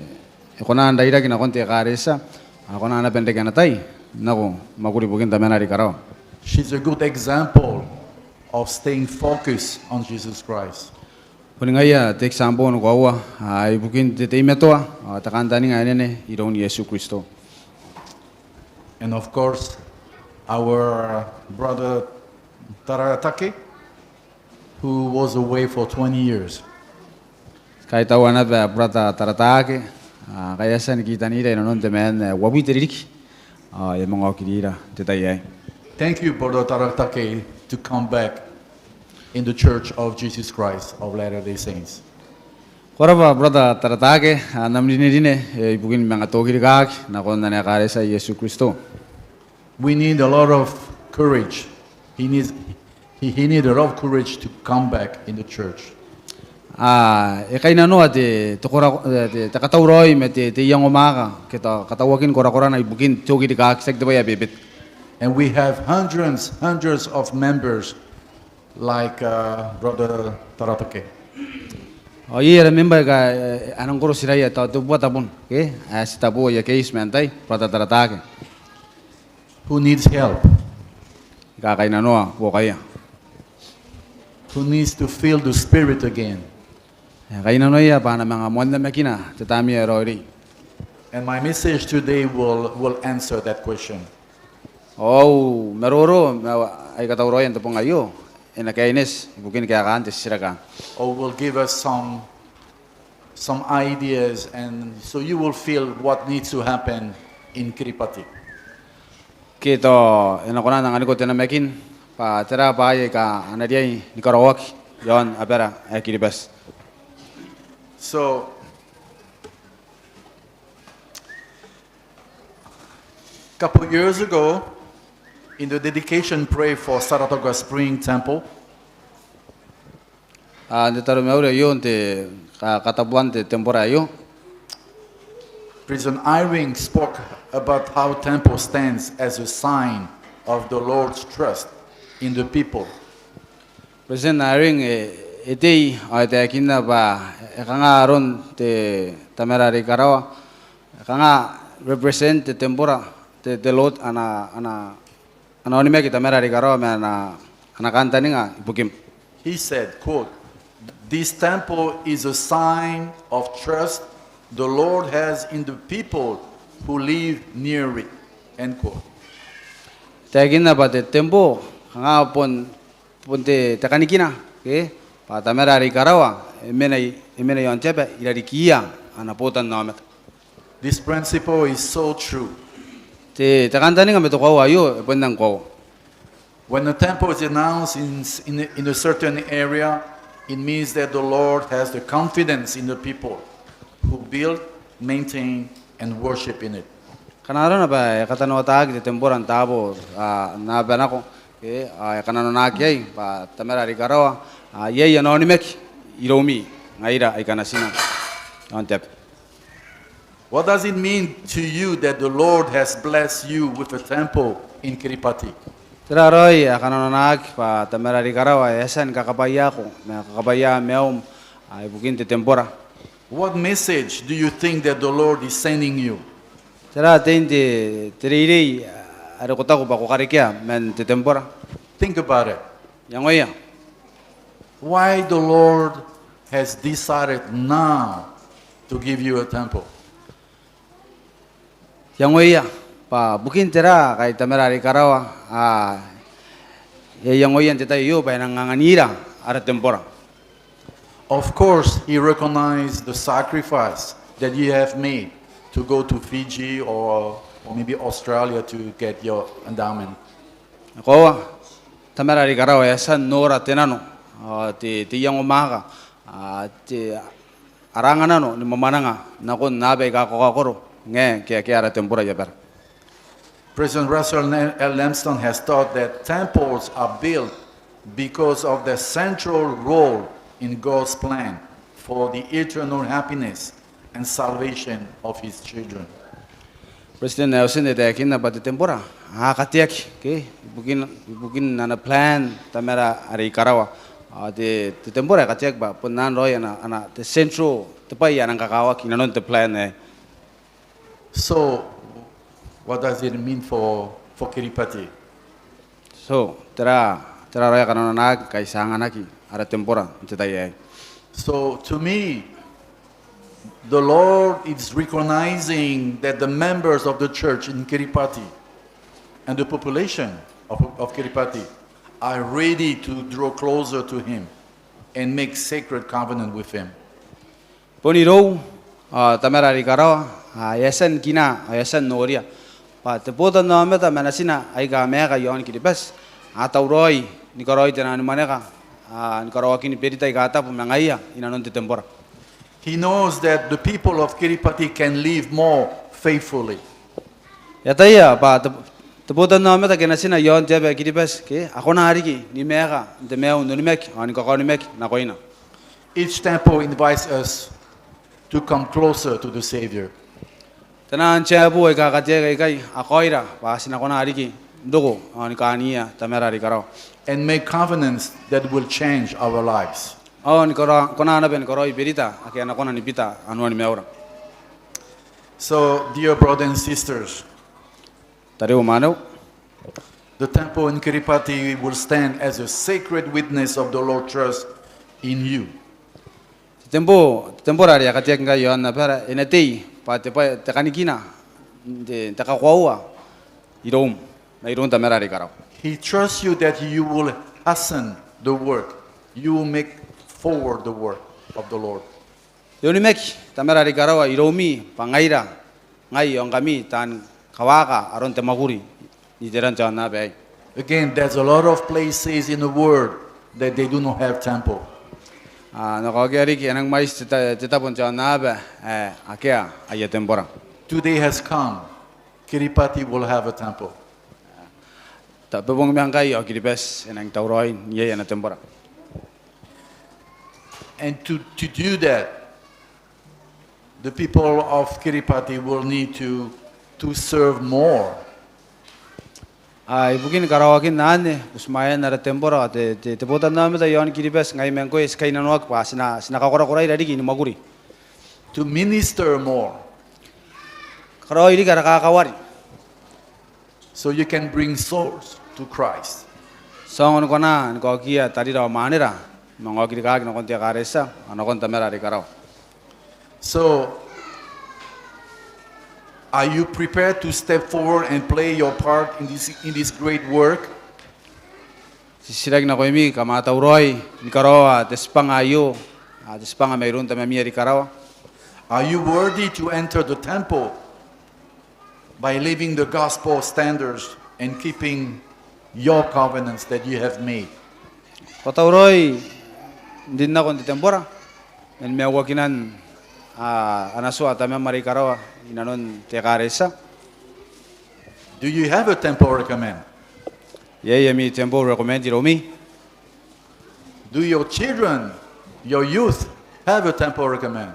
e kona n rairaki nakon te ekaretia, a kona naba n reke ana tai nako mwakuri ibukin Tamana are i karawa. She's a good example of staying focused on Jesus Christ. Boni ngaia te example ni koaua, a, ibukin te teimatoa, a, te kantaninga ae nene iroun Iesu Kristo. And of course, our brother Taratake, who was away for twenty years. Kaitaua naba Brother Taratake, a, ngkai e a tia ni kitanira inanon te maan ae uabwi te ririki, a, e a manga okirira n te tai aei. Thank you, Brother Taratake, to come back in the Church of Jesus Christ of Latter-day Saints. Ko rabwa Brother Taratake, a, n am rinerine, e, ibukin manga tokirikaki nakon ana ekaretia Iesu Kristo. We need a lot of courage. He needs, he, he need a lot of courage to come back in the church. A, e kainnanoa te, te kora-, e, te, te katauraoi ma te, te iango mwaaka, ke tao katauakin korakorana ibukin te okirikaki, tiaki te bwai ae bebete. And we have hundreds, hundreds of members like, uh, Brother Taratake. Ao iai ara membwa aika, e, a nang koro tiraia, tao tebubua tabun, ke? Ae ti taboa aia case ma antai, Brother Taratake. Who needs help. Aika kainnanoa buokaia. Who needs to feel the Spirit again. E kainnanoia bwa a na manga moan namakina te Tamnei ae Raoiroi. And my message today will, will answer that question. Ao au maroro ma au, ai katauraoia n te bong aio, e na kaineti ibukin kaekaan te titiraki. Or will give us some, some ideas, and so you will feel what needs to happen in Kiribati. Ke tao e na kona n anganiko te namakin bwa tera bwaai aika a na riai ni karaoaki iaon abara ae Kiribati. So, couple years ago, in the dedication prayer for Saratoga Spring Temple, a, n te taromauri aio n te ka-, katabuan te tembora aio, President Eyring spoke about how temple stands as a sign of the Lord's trust in the people. President Eyring e, e tei ao e taekinna bwa e kanga aron te Tamara are i karawa, e kanga represent te tembora, te, te Lord ana, ana, ana onimaki Tamara are i karawa ma ana, ana kantaninga ibukim. He said, quote, "This temple is a sign of trust the Lord has in the people who live near it," end quote. Taekinna bwa te tembora kanga bon, bon te, te kanikina, ke? Bwa Tamara are i karawa e mena i, e mena iaon te aba irarikiia ana botannaomata. This principle is so true. Te, te kantaninga ma te koaua aio e bon rang koaua. When the temple is announced in, in, in a certain area, it means that the Lord has the confidence in the people who build, maintain, and worship in it. Ngkana arona bwa e katanoataki te tembora n taabo, a, n aba nako, Ke, a, e kananonaki iai bwa Tamara are i karawa, a, iai ana onimaki iroumi ngaira aika natina. Aon te aba. What does it mean to you that the Lord has blessed you with a temple in Kiribati? Tera raoi ae kananonaki bwa Tamara are i karawa e a tia ni kakabwaiaako ma kakabwaia maium, a, ibukin te tembora? What message do you think that the Lord is sending you? Tera tein te, te reirei are ko taku bwa ko karekea man te tembora? Think about it. Iangoia. Why the Lord has decided now to give you a temple? Iangoia bwa bukin tera ngkai Tamara are i karawa, a, e a iangoia n te tai aio bwa e nang anganira ara tembora. Of course, he recognized the sacrifice that you have made to go to Fiji or, or maybe Australia to get your endowment. E koaua, Tamara are i karawa e a tia n nora te nano, a, te, te iango mwaaka, a, te ara anga nano ni mwamwananga nakon aaba aika kakaokoro ngke e akea ara tembora i abara. President Russell L. Nelson has taught that temples are built because of the central role in God's plan for the eternal happiness and salvation of his children. President Nelson e taekinna bwa te tembora a kateaki, ke, ibukin, ibukin ana plan Tamara are i karawa. A, te, te tembora e kateaki bwa bon anne raoi ana, ana, te central, te bwai ae nang kakawaki inanon te plan aei. So, what does it mean for, for Kiribati? So, tera, tera raoi ae kananonaki ngkai ti a anganaki ara tembora n te tai aei? So, to me, the Lord is recognizing that the members of the church in Kiribati and the population of, of Kiribati are ready to draw closer to Him and make sacred covenant with Him. Bon irou, a, Tamara are i karawa, a, e a tia n kina, a, e a tia n noria bwa te botannaomata ma natina aika maeka iaon Kiribati a tauraoi ni karaoi te nano ni mwaneka, a, ni karaoakin berita aika tabu ma ngaia inanon te tembora. He knows that the people of Kiribati can live more faithfully. E ataia bwa te, te botannaomata ke natina iaon te aba ae Kiribati, ke, a kona riki ni maeka n te maiu n onimaki ao ni kakaonimaki nakoina. Each temple invites us to come closer to the Savior. Taian tembora aika a kateaki aikai a kaoira bwa ti na kona riki n roko ao ni kaania Tamara are i karawa. And make covenants that will change our lives. Ao ni kara-, kona naba ni karaoi berita ake a na kona ni bita anuan maiura. So, dear brothers and sisters, tariu ma mwaneu, the temple in Kiribati will stand as a sacred witness of the Lord's trust in you. Te tembo-, te tembora are e a kateaki ngkai iaon abara e na tei bwa te bwa-, te kanikina, te, te kakoaua iroum mairoun Tamara are i karawa. He trusts you that you will hasten the work. You will make forward the work of the Lord. E onimaki Tamara are i karawa iroumi bwa ngaira, ngai ao ngkami, taan kawaaka aron te mwakuri n iteran te aonnaba aei. Again, there's a lot of places in the world that they do not have temple. A, n na kaokia riki, e nang mwaiti te ta-, te tabo n te aonnaba ae akea aia tembora. Today has come. Kiribati will have a temple. Te bong ngkai ao Kiribati e nang tauraoi n iai ana tembora. And to, to do that, the people of Kiribati will need to, to serve more. A, ibukin karaoakin anne, butimwaean ara tembora, te, te, te botannaomata iaon Kiribati ngai ma ngkoe ti kainnanoaki bwa ti na, ti na kakorakoraira riki ni mwakuri. To minister more. Karaoi riki ara kakawari. So you can bring souls to Christ. Ti aonga ni kona ni kaokia tarira ao mwanera ni manga okirikaki nakon te ekaretia ao nakon Tamara are i karawa. So, are you prepared to step forward and play your part in this, in this great work? Ti titiraki nakoimi, kam a tauraoi ni karaoa te tibwanga aio, a, te tibwanga mairoun Tamami are i karawa? Are you worthy to enter the temple by living the gospel standards and keeping your covenants that you have made? Ko tauraoi n rin nakon te tembora man maiuakinan, a, ana tua Tamam are i karawa inanon te ekaretia? Do you have a temple recommend? Iai ami temple recommend iroumi? Do your children, your youth, have a temple recommend?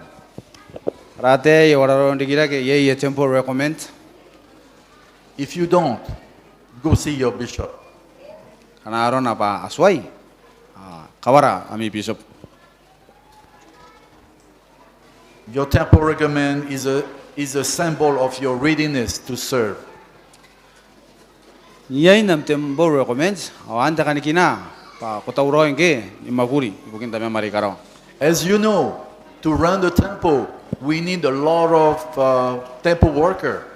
Ara ataei ao ara roronrikirake, iai aia temple recommend? If you don't, go see your bishop. Ngkana arona bwa a tuai, a, kawara ami bishop. Your temple recommend is a, is a symbol of your readiness to serve. Iai am temple recommend, ao anne te kanikina bwa ko tauraoi ngke ni mwakuri ibukin Tamam are i karawa. As you know, to run the temple, we need a lot of, uh, temple worker.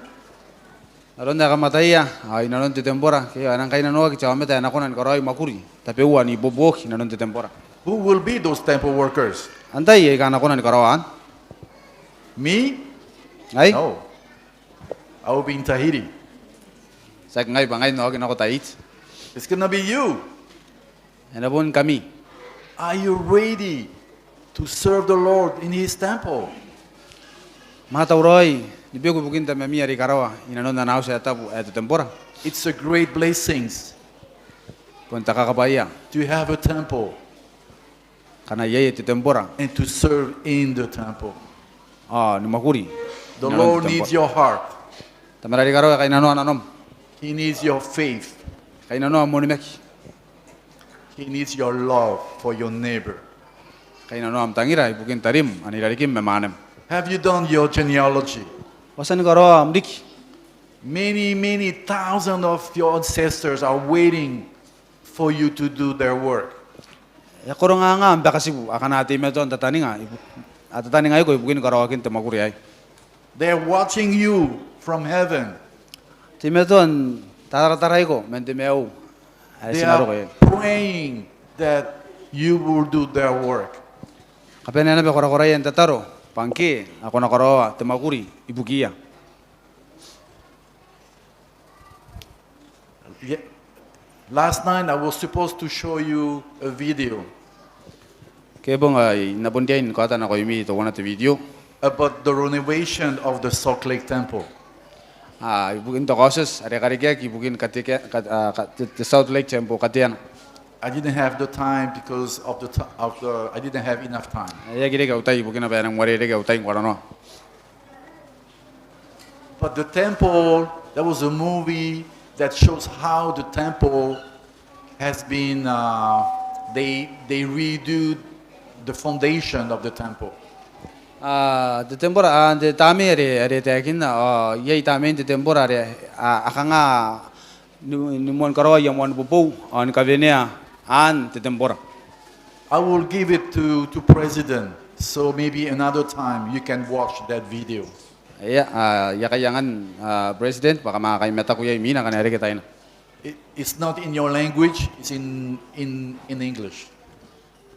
N aron ae kam ataia, a, i nanon te tembora, ke e nang kainnanoaki te aomata ae e na kona ni karaoi mwakuri tabeua n ibuobuoki i nanon te tembora. Who will be those temple workers? Antai aika a na kona ni karaoa anne? Me? Ngai? No. I will be in Tahiti. Tiaki ngai, bwa ngai N na oki nako Tahiti. It's gonna be you. E na bon ngkami. Are you ready to serve the Lord in His temple? Ma tauraoi ni beku ibukin Tamami are i karawa i nanon ana auti ae tabu ae te tembora? It's a great blessings. Bon te kakabwaia. To have a temple. Ngkana iai te tembora. And to serve in the temple. Ao ni mwakuri. The Lord needs your heart. Tamara are i karawa e kainnanoa nanom. He needs your faith. E kainnanoa am onimaki. He needs your love for your neighbor. E kainnanoa am tangira ibukin tarim, ana irarikim ma mwanem. Have you done your genealogy? Ko a tia ni karaoa am riki? Many, many thousand of your ancestors are waiting for you to do their work. E a koronganga am bakatibu akana a teimatoa n tataninga, a tataningaiko ibukin karaoakin te mwakuri aei. They are watching you from heaven. Teimatoa n tatarataraiko man te maiu ae ti na roko iai. They are praying that you will do their work. Kabanea naba korakoraia n tataro bwa ngke ko na karaoa te mwakuri ibukiia. Ye-, last night I was supposed to show you a video. Ngke e bong ae I na bon riai ni kaota nakoimi teuana te video. About the renovation of the Salt Lake Temple. A, ibukin te kaotioti are e karekeaki ibukin kateke-, kat-, a, ka-, te, te Salt Lake Temple kateana. I didn't have the time because of the ti-, of the, I didn't have enough time. E aki reke au tai ibukina bwa e nang uarereke au tai ngkoananoa. But the temple, there was a movie that shows how the temple has been, uh, they, they redo the foundation of the temple. A, te tembora, a, te tamnei are, are e taekinna, a, iai tamnein te tembora are, a, a kanga ni, ni moan karaoa aia moan bobou, a, ni kawenea aan te tembora. I will give it to, to President, so maybe another time you can watch that video. Ia, a, I a kaangan, a, President, bwa kam a kai mataku iai imwina ngkana e reke taina. It, it's not in your language, it's in, in, in English.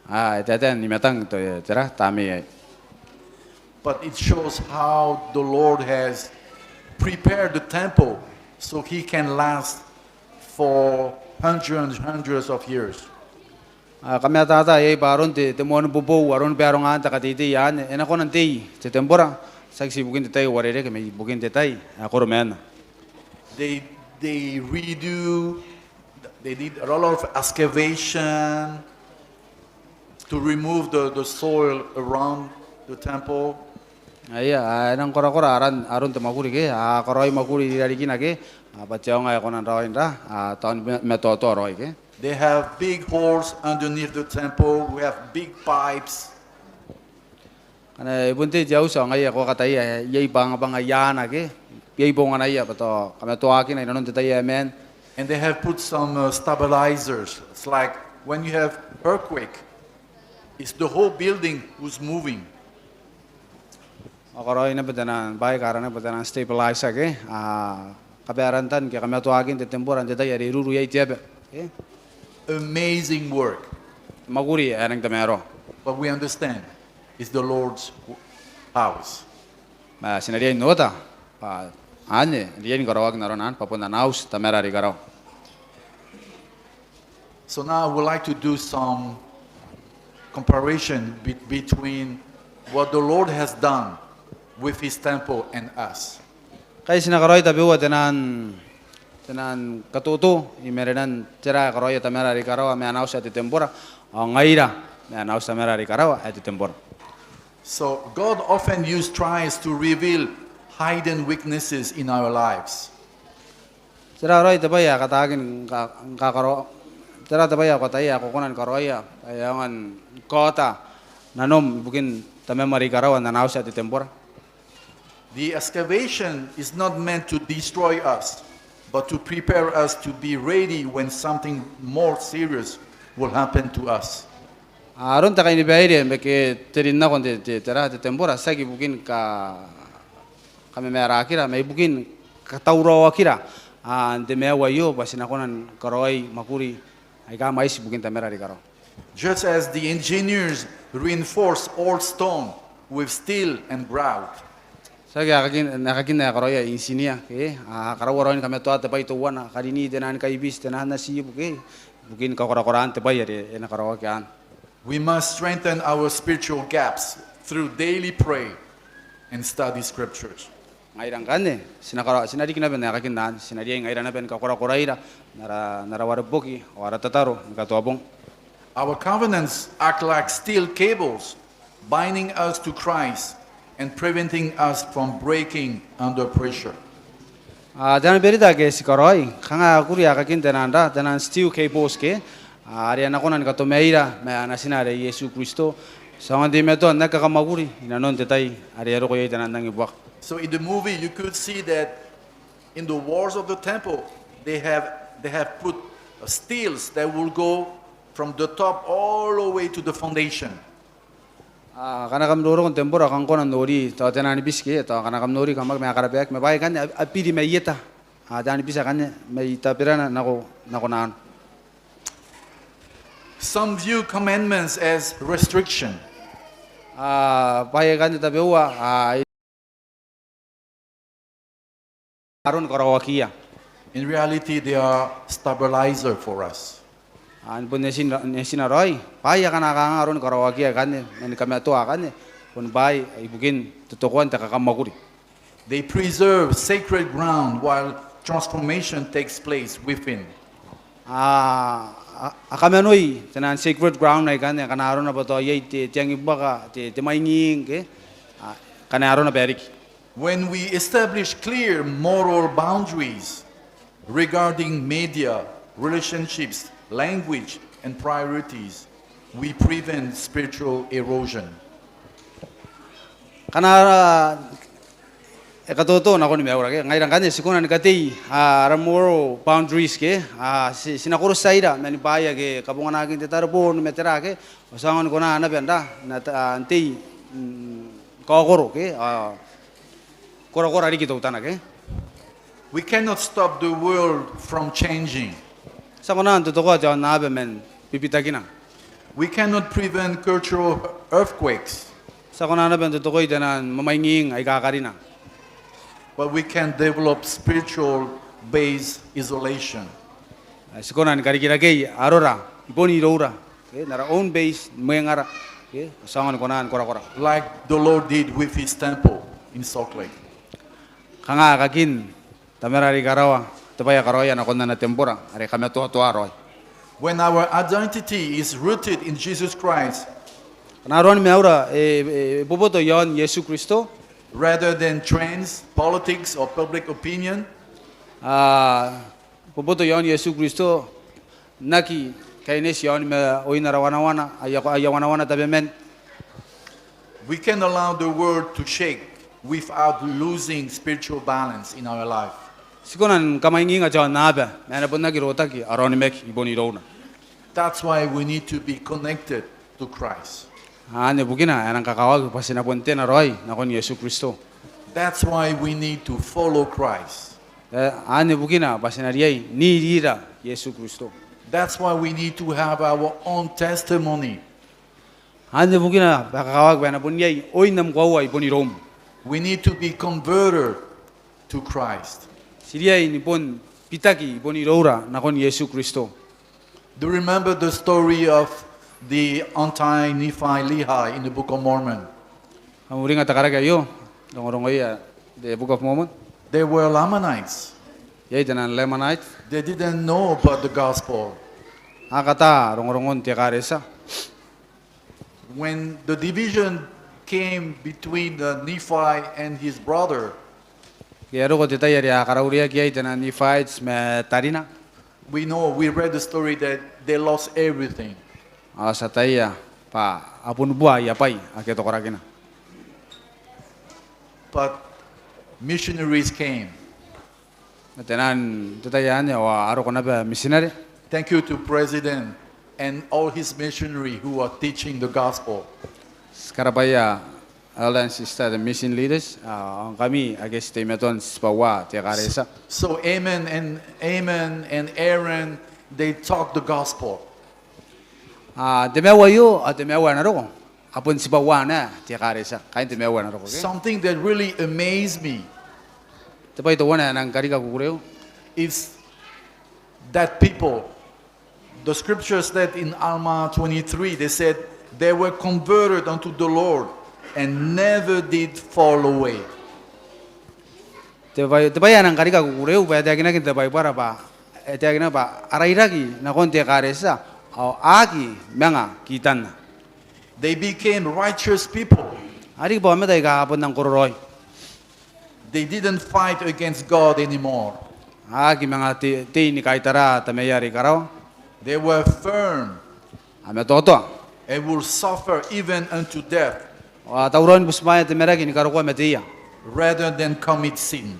A, e taetae n I matang te, tera, tamnei aei. But it shows how the Lord has prepared the temple so he can last for hundreds, hundreds of years. A, kam ataata iai bwa aron te, te moan bobou, aron barongaan te kateitei anne, e na kona n tei te tembora, tiaki tii ibukin te tai ae uarereke, ma ibukin te tai ae koromaanna. They, they redo, they did a lot of excavation to remove the, the soil around the temple. Aia, a, e nang korakora aron, aron te mwakuri ke, a, karaoi mwakuri irarikina ke, a, bwa te aonga ae kona n raoi n ra, a, tao ni ma-, matoatoa raoi ke. They have big holes underneath the temple. We have big pipes. Ngkana e bon tei te auti ao ngaia ko a kataia, iai bangabangaiana ke, iai bonganaia bwa tao kamatoaakina i nanon te tai ae maan. And they have put some, uh, stabilizers. It's like when you have earthquake, it's the whole building who's moving. A karaoi naba taian bwai aika aranaki bwa taian stabilizer ke, a, kabarantan ke kamatoaakin te tembora n te tai are e ruru iai te aba ke. Amazing work. Mwakuri ae rangi n tamaroa. But we understand it's the Lord's house. Ma ti na riai n oota bwa anne e riai ni karaoaki n aron anne bwa bon ana auti Tamara are i karawa. So now I would like to do some comparison be-, between what the Lord has done with his temple and us. Ngkai ti na karaoi tabeua taian Te nang katoto i marenan tera ae karaoia Tamara are i karawa ma ana auti ae te tembora, ao ngaira ma ana auti Tamara are i karawa ae te tembora. So God often use trials to reveal hidden weaknesses in our lives. Tera raoi te bwai ae kataaki ni ka, ni kakaraoa, tera te bwai ae ko ataia ae ko kona ni karaoia bwa e aonga ni kaota nanom ibukin Tamam are i karawa n ana auti ae te tembora? The excavation is not meant to destroy us, but to prepare us to be ready when something more serious will happen to us. Aron te kainibaire ma ke te rin nakon te, te, tera, te tembora tiaki ibukin ka, kamamarakira, ma ibukin katauraoakira n te maiu aio bwa ti na kona ni karaoi mwakuri aika mwaiti ibukin Tamara are i karawa. Just as the engineers reinforce old stone with steel and grout. Tiaki aekakin, aekakin ae karaoia intinia, ke, a karaua raoi ni kamatoa te bwai teuana, karini te nang kaibiti, te nang natibu, ke, ibukin kakorakoraan te bwai are e na karaoaki anne. We must strengthen our spiritual gaps through daily pray and study scriptures. Ngaira ngkanne, ti na kara, ti na riki naba n aekakin anne, ti na riai ngaira naba ni kakorakoraira n ara, n ara waereboki ao ara tataro ni katoabong. Our covenants act like steel cables, binding us to Christ and preventing us from breaking under pressure. A, te nang berita ake ti karaoi, kanga a kuri aekakin te nang ra, te nang steel cables ke, a, are a na kona ni katomaira ma Natina are Iesu Kristo, ti aonga n teimatoa n aki kakamwakuri inanon te tai are e a roko iai te nang rangi ni buaka. So in the movie you could see that in the walls of the temple they have, they have put, uh, steels that will go from the top all the way to the foundation. A, ngkana kam roroko n tembora kam kona n nori tao te nang biti ke, tao ngkana kam nori kam aki, ma a karabaaki, ma bwaai akanne a, a biri mai eta. A, te nang biti akanne mai taberana nako, nako nano. Some view commandments as restriction. A, bwaai akanne tabeua, a, aron karaoakiia. In reality, they are stabilizer for us. A, ni bon netina, netina raoi, bwaai akana kanga aron karaoakiia akanne, ma ni kamatoa akanne, bon bwaai ibukin totokoan te kakamwakuri. They preserve sacred ground while transformation takes place within. A, a, a kamanoi te nang sacred ground aikanne, akana arona bwa tao iai te, te rangi ni buaka, te, te mwaing ke, a, akana arona bwa e riki. When we establish clear moral boundaries regarding media, relationships, language, and priorities, we prevent spiritual erosion. Akana ara, e katoto nakoni maiura ke, ngaira ngkanne ti kona ni katei, a, ara moral boundaries ke, a, ti, ti na korotiaira man bwaai ake kabonganakin te tareboon ma tera ke, ao ti aonga ni kona naba n ra, n ta, a, n tei, mm, kaokoro ke, a, korakora riki teutana ke. We cannot stop the world from changing. Ti a kona n totokoa te aonnaba man bibitakina. We cannot prevent cultural earthquakes. Ti a kona naba n totokoi te nang mwamwainging aika karina. But we can develop spiritual base isolation. Ti kona ni karikirakei arora i bon iroura, ke, n ara own base, mwengara, ke, ti aonga ni kona ni korakora. Like the Lord did with his temple in Salt Lake. Kanga aekakin Tamara are i karawa, te bwai ae karaoia nakon ana tembora are kamatoatoa raoi. When our identity is rooted in Jesus Christ, akana aron maiura e, e, e boboto iaon Iesu Kristo, rather than trends, politics, or public opinion, a, boboto iaon Iesu Kristo, n aki kaineti iaon ma oin ara wanawana, aia, aia wanawana tabeman. We can allow the world to shake without losing spiritual balance in our life. Ti kona ni kamwainginga te aonnaba ma e na bon aki rotaki ara onimaki i bon irouna. That's why we need to be connected to Christ. Anne bukina ae e rang kakawaki bwa ti na bon tena raoi nakon Iesu Kristo. That's why we need to follow Christ. E, anne bukina bwa ti na riai n irira Iesu Kristo. That's why we need to have our own testimony. Anne bukina bwa e kakawaki bwa e na bon iai oin am koaua i bon iroum. We need to be converted to Christ. Ti riai ni bon bitaki i bon iroura nakon Iesu Kristo. Do you remember the story of the Anti-Nephi-Lehi in the Book of Mormon? Kam uringa te karaki aio, rongorongo ae the Book of Mormon? They were Lamanites. Iai te naan Lamanite. They didn't know about the gospel. A kata rongorongon te ekaretia. When the division came between, uh, Nephi and his brother, Ngke e a roko te tai are a karaureaki iai te naan Nephi ma tarina. We know, we read the story that they lost everything. Ao ti ataia bwa a bon bua aia bwai ake tokorakina. But missionaries came. N te naan te tai anne ao a roko naba mitinare. Thank you to President and all his missionary who are teaching the gospel. Ti karabwaia elder and sister, the mission leaders, ao ngkami ake ti teimatoa n tibwaua te ekaretia. So Amen and, Amen and Aaron, they taught the gospel. A, te maiu aio ao te maiu ae na roko a bon tibwaua ana te ekaretia, kaain te maiu ae na roko, okay? Something that really amazed me. Te bwai teuana ae nang karika kukurei. Is that people, the scriptures that in Alma twenty-three, they said they were converted unto the Lord and never did fall away. Te bwai, te bwai ae nang karika kukurei, bwa e taekinaki n te Baibara bwa, e taekinaki bwa a rairaki nakon te ekaretia ao a aki manga kitanna. They became righteous people. A riki bwa aomata aika a bon nang kororaoi. They didn't fight against God anymore. A aki manga te, tei ni kaitara Tamneim are i karawa. They were firm. A matoatoa. And will suffer even unto death. Ao a tauraoi ni butimwaea te maraki ni karokoa mateia. Rather than commit sin.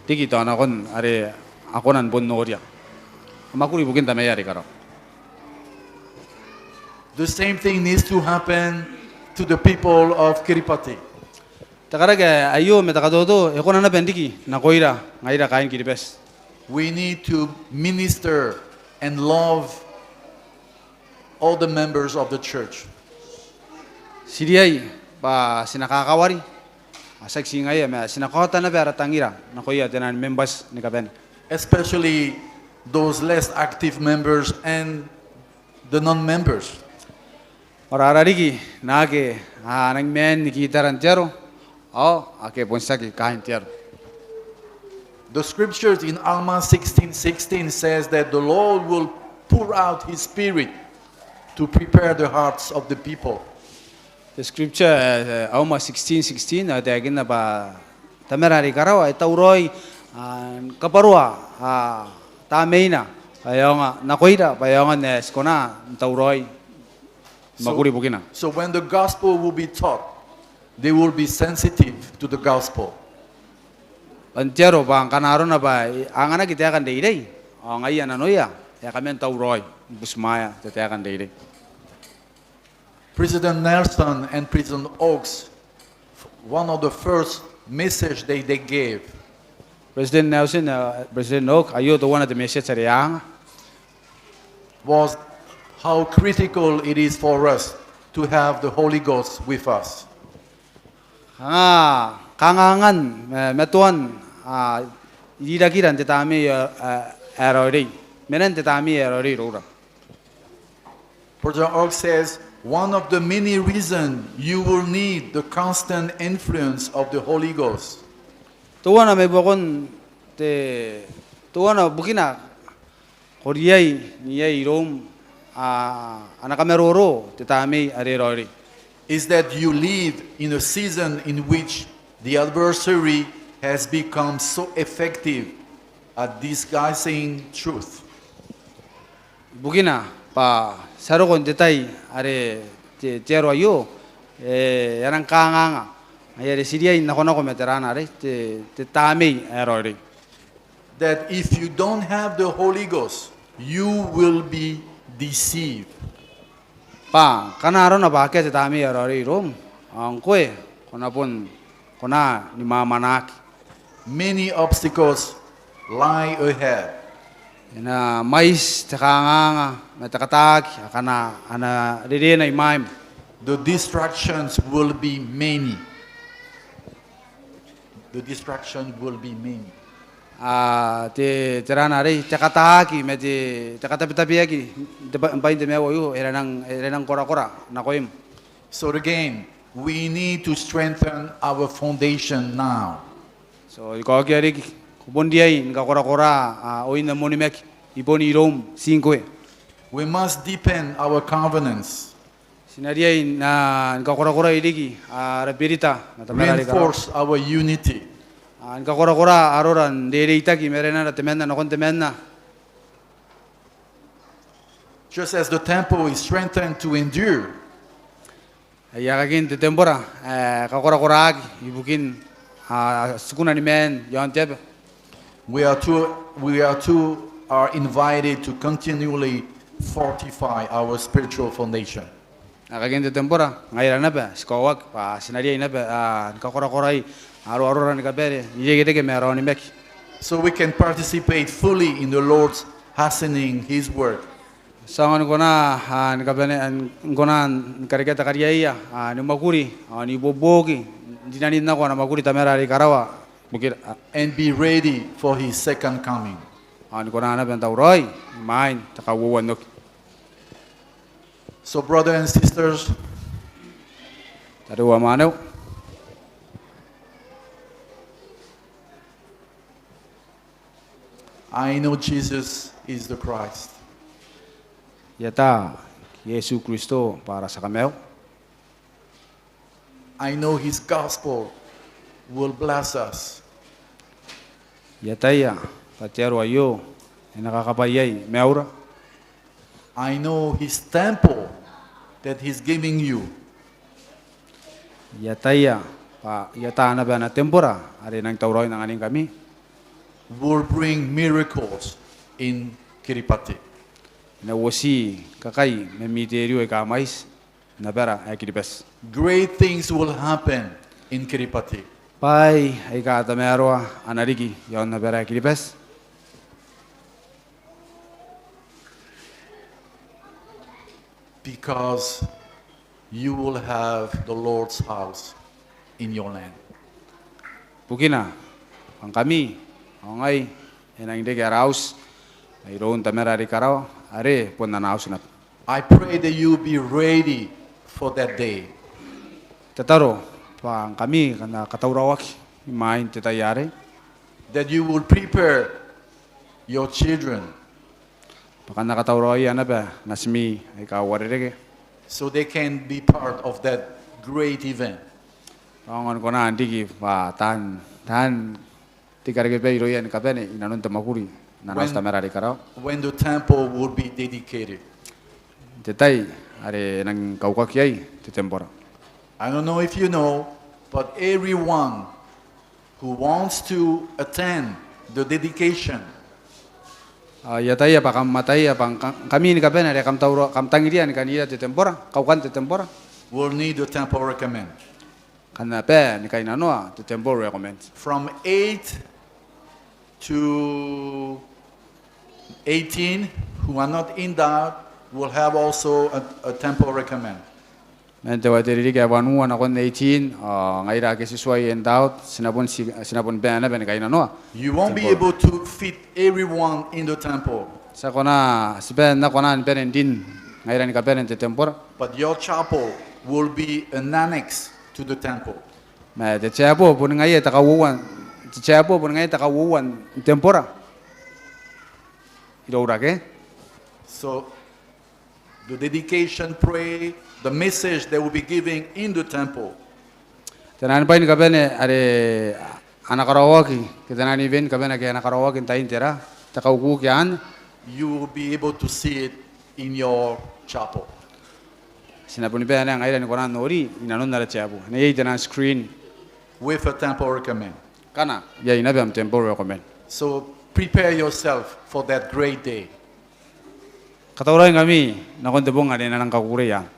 Riki tao nakon are a kona ni bon noria. A mwakuri ibukin Tamneim are i karawa. The same thing needs to happen to the people of Kiribati. Te karaki aio ma te katoto e kona naba n riki nakoira ngaira kaain Kiribati. We need to minister and love all the members of the church. Ti riai bwa ti na kakawari, a tiaki ti ngaia ma ti na kaota naba ara tangira nakoia te naan members ni kabane. Especially those less active members and the non-members. Ao ara riki naake a nang maan ni kitara n te aro ao ake bon tiaki kaain te aro. The scriptures in Alma sixteen sixteen says that the Lord will pour out his spirit to prepare the hearts of the people. Te scripture, e, Alma sixteen sixteen, e taekinna bwa Tamara are i karawa e tauraoi, a, ni kabwaroa, a, Tamneina bwa e aonga nakoira, bwa e aonga n, e, ti kona n tauraoi ni mwakuri ibukina. So when the gospel will be taught, they will be sensitive to the gospel. Bwa n te aro bwa ngkana arona bwa a anganaki taeka n reirei ao ngaia nanoia e a kaman tauraoi ni butimwaea te taeka n reirei. President Nelson and President Oaks, one of the first message they, they gave. President Nelson, a, President Oaks, aio teuana te message are a anga. Was how critical it is for us to have the Holy Ghost with us. Kanga kangaangan, e, matoan, a, irirakira n te Tamnei ae, e, e raoiroi. Menan te Tamnei ae raoiroi iroura. President Oaks says, one of the many reasons you will need the constant influence of the Holy Ghost. Teuana mai buakon te, teuana bukina ko riai n iai iroum, a, ana kamaroro te Tamnei are raoiroi. Is that you live in a season in which the adversary has become so effective at disguising truth. Bukina bwa ti a roko n te tai are te, te aro aio, e, e a nang kangaanga, ngaia are ti riai n nakonako ma te ran are te, te Tamnei ae raoiroi. That if you don't have the Holy Ghost, you will be deceived. Bwa ngkana arona bwa akea te Tamnei ae raoiroi iroum, ao ngkoe ko na bon kona ni mwamwanaki. Many obstacles lie ahead. E na mwaiti te kangaanga ma te kataaki akana a na rerena imwaim. The distractions will be many. The distraction will be many. A, te, te ran arei, te kataaki ma te, te katabetabeaki n te ba-, bwain te maiu aio, e na nang, e na nang korakora nakoim. So again, we need to strengthen our foundation now. So, I kaokia riki Bon riai ni kakorakora, a, oin am onimaki i bon iroum, ti ngkoe. We must deepen our covenants. Ti na riai n, a, ni kakorakorai riki, a, ara berita ma Tamara are i karawa. Reinforce our unity. A, ni kakorakora arora n reireitaki i marenara temanna nakon temanna. Just as the temple is strengthened to endure. Ai aekakin te tembora ae kakorakoraaki ibukin, a, tikuna ni maan iaon te aba. We are to, we are to, are invited to continually fortify our spiritual foundation. Aekakin te tembora, ngaira naba ti kaoaki bwa ti na riai naba, a, ni kakorakorai aroarora ni kabane n irekereke ma ara onimaki. So we can participate fully in the Lord's hastening his work. Ti aonga ni kona, a, ni kabane, a, ni kona ni karekea te kariaia, a, ni mwakuri, a, ni buobuoki n rinanon nako ana mwakuri Tamara are i karawa ibukira, a. And be ready for his second coming. A, ni kona naba n tauraoi imwain te kauoua n oki. So, brothers and sisters, tariu ao mwaneu, I know Jesus is the Christ. I ata Iesu Kristo bwa ara tia kamaiu. I know his gospel will bless us. I ataia bwa te aro aio e na kakabwaiai maiura. I know his temple that he's giving you. I ataia bwa, I ata naba ana tembora are e nang tauraoi n anganingkami. Will bring miracles in Kiribati. E na uoti kakai ma miterio aika mwaiti n abara ae Kiribati. Great things will happen in Kiribati. Bwaai aika tamaroa a na riki iaon abara ae Kiribati. Because you will have the Lord's house in your land. Bukina bwa ngkami ao ngai e nang reke ara auti mairoun Tamara are i karawa, are bon ana auti naba. I pray that you be ready for that day. I tataro bwa ngkami kam na katauraoaki imwain te tai arei. That you will prepare your children. Bwa kam na katauraoia naba natimi aika uarereke. So they can be part of that great event. Bwa a aonga ni kona n riki bwa taan, taan te kareke bwai irouia ni kabane inanon te mwakuri n ana auti Tamara are i karawa. When the temple will be dedicated. N te tai are e nang kaukaki iai te tembora. I don't know if you know, but everyone who wants to attend the dedication. A, I ataia bwa kam ataia bwa ngka-, ngkami ni kabane are kam tauraoi, kam tangiria ni kan ira te tembora, kaukan te tembora. Will need the temple recommend. Kam na bae ni kainnanoa te temple recommend. From eight to eighteen who are not endowed will have also a, a temple recommend. Man te waterikiriki ae wanua nakon eighteen, ao ngaira ake ti tuai endowed, ti na bon ti-, ti na bon bae naba ni kainnanoa. You won't be able to fit everyone in the temple. Ti a kona, ti bae n, a kona ni bane n rin ngaira ni kabane n te tembora. But your chapel will be an annex to the temple. Ma te chapel boni ngaia te kauoua, te chapel boni ngaia te kauoua n tembora iroura ke. So, the dedication prayer, the message that will be given in the temple. Te naan bwai ni kabane are a na karaoaki, ke te naan event ni kabane ake a na karaoaki n tain tera, te kaukuki anne. You will be able to see it in your chapel. Ti na boni bae naba ngaira ni kona n nori inanon ara chapel. E na iai te naan screen. With a temple recommend. Ngkana iai naba am temple recommend. So prepare yourself for that great day. Katauraoi ngkami nakon te bong are e na nang kakukurei anne.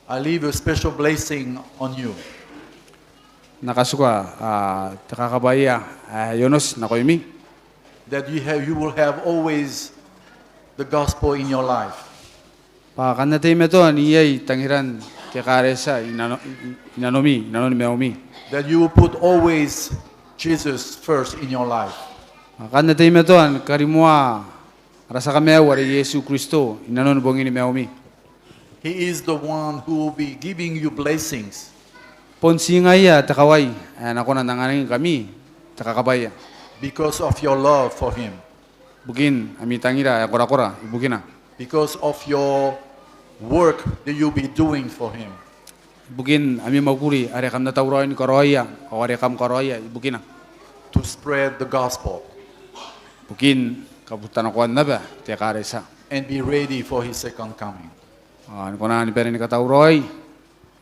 I leave a special blessing on you. N na katuka, a, te kakabwaia ae onoti nakoimi. That you have, you will have always the gospel in your life. Bwa kam na teimatoa n iai tangiran te ekaretia inano-, inanomi, inanon maiumi. That you will put always Jesus first in your life. Bwa kam na teimatoa ni karimoa ara tia kamaiu are Iesu Kristo inanon bongini maiumi. He is the one who will be giving you blessings. Bon ti ngaia te kawai ae e na kona n anganingkami te kakabwaia. Because of your love for him. Ibukin ami tangira ae korakora ibukina. Because of your work that you'll be doing for him. Ibukin ami mwakuri are kam na tauraoi ni karaoia, ao are kam karaoia ibukina. To spread the gospel. Ibukin kabutanakoan naba te ekaretia. And be ready for his second coming. Ao ni kona ni bane ni katauraoi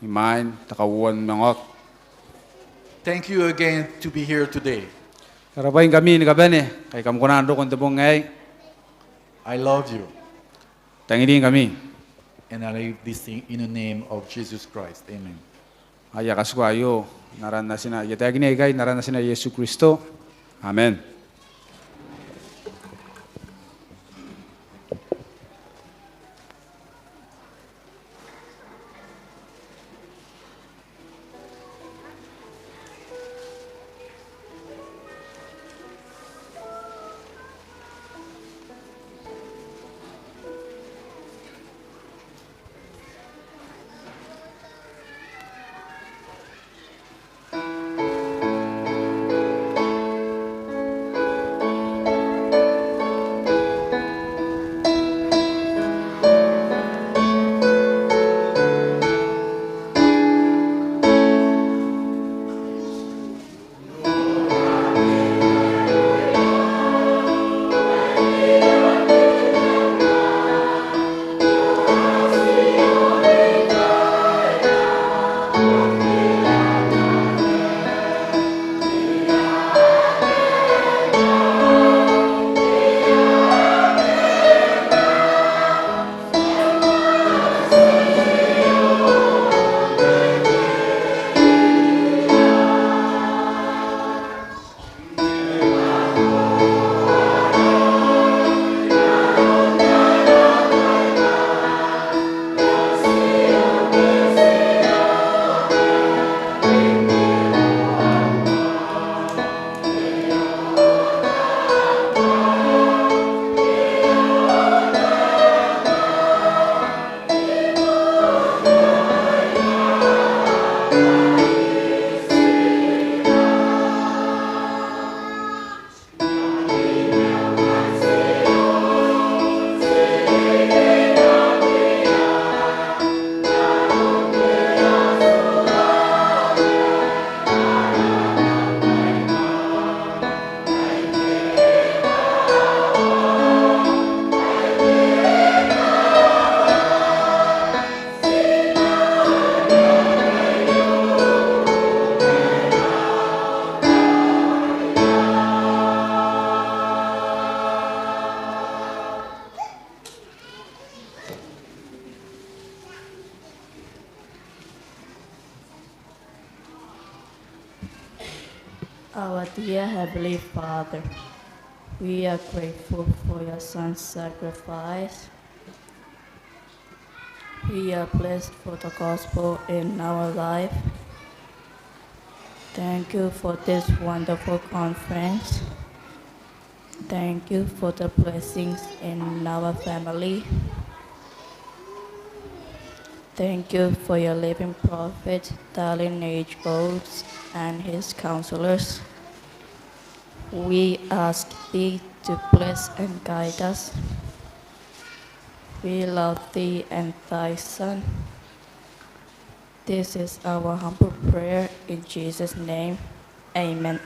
imwain te kauoua ni manga oki. Thank you again to be here today. Ko rabwa ngkami ni kabane ngkai kam kona n roko n te bong aei. I love you. Tangiringkami. And I leave this thing in the name of Jesus Christ. Amen. Ao I a katikua aio n aran Natina, I a taekinna aikai n aran Natina Iesu Kristo. Amen. Our dear Heavenly Father, we are grateful for your Son's sacrifice. We are blessed for the gospel in our life. Thank you for this wonderful conference. Thank you for the blessings in our family. Thank you for your living prophet, Dallin H. Oaks, and his counselors. We ask thee to bless and guide us. We love thee and thy Son. This is our humble prayer in Jesus' name. Amen.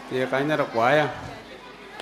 Te kainara kuaea.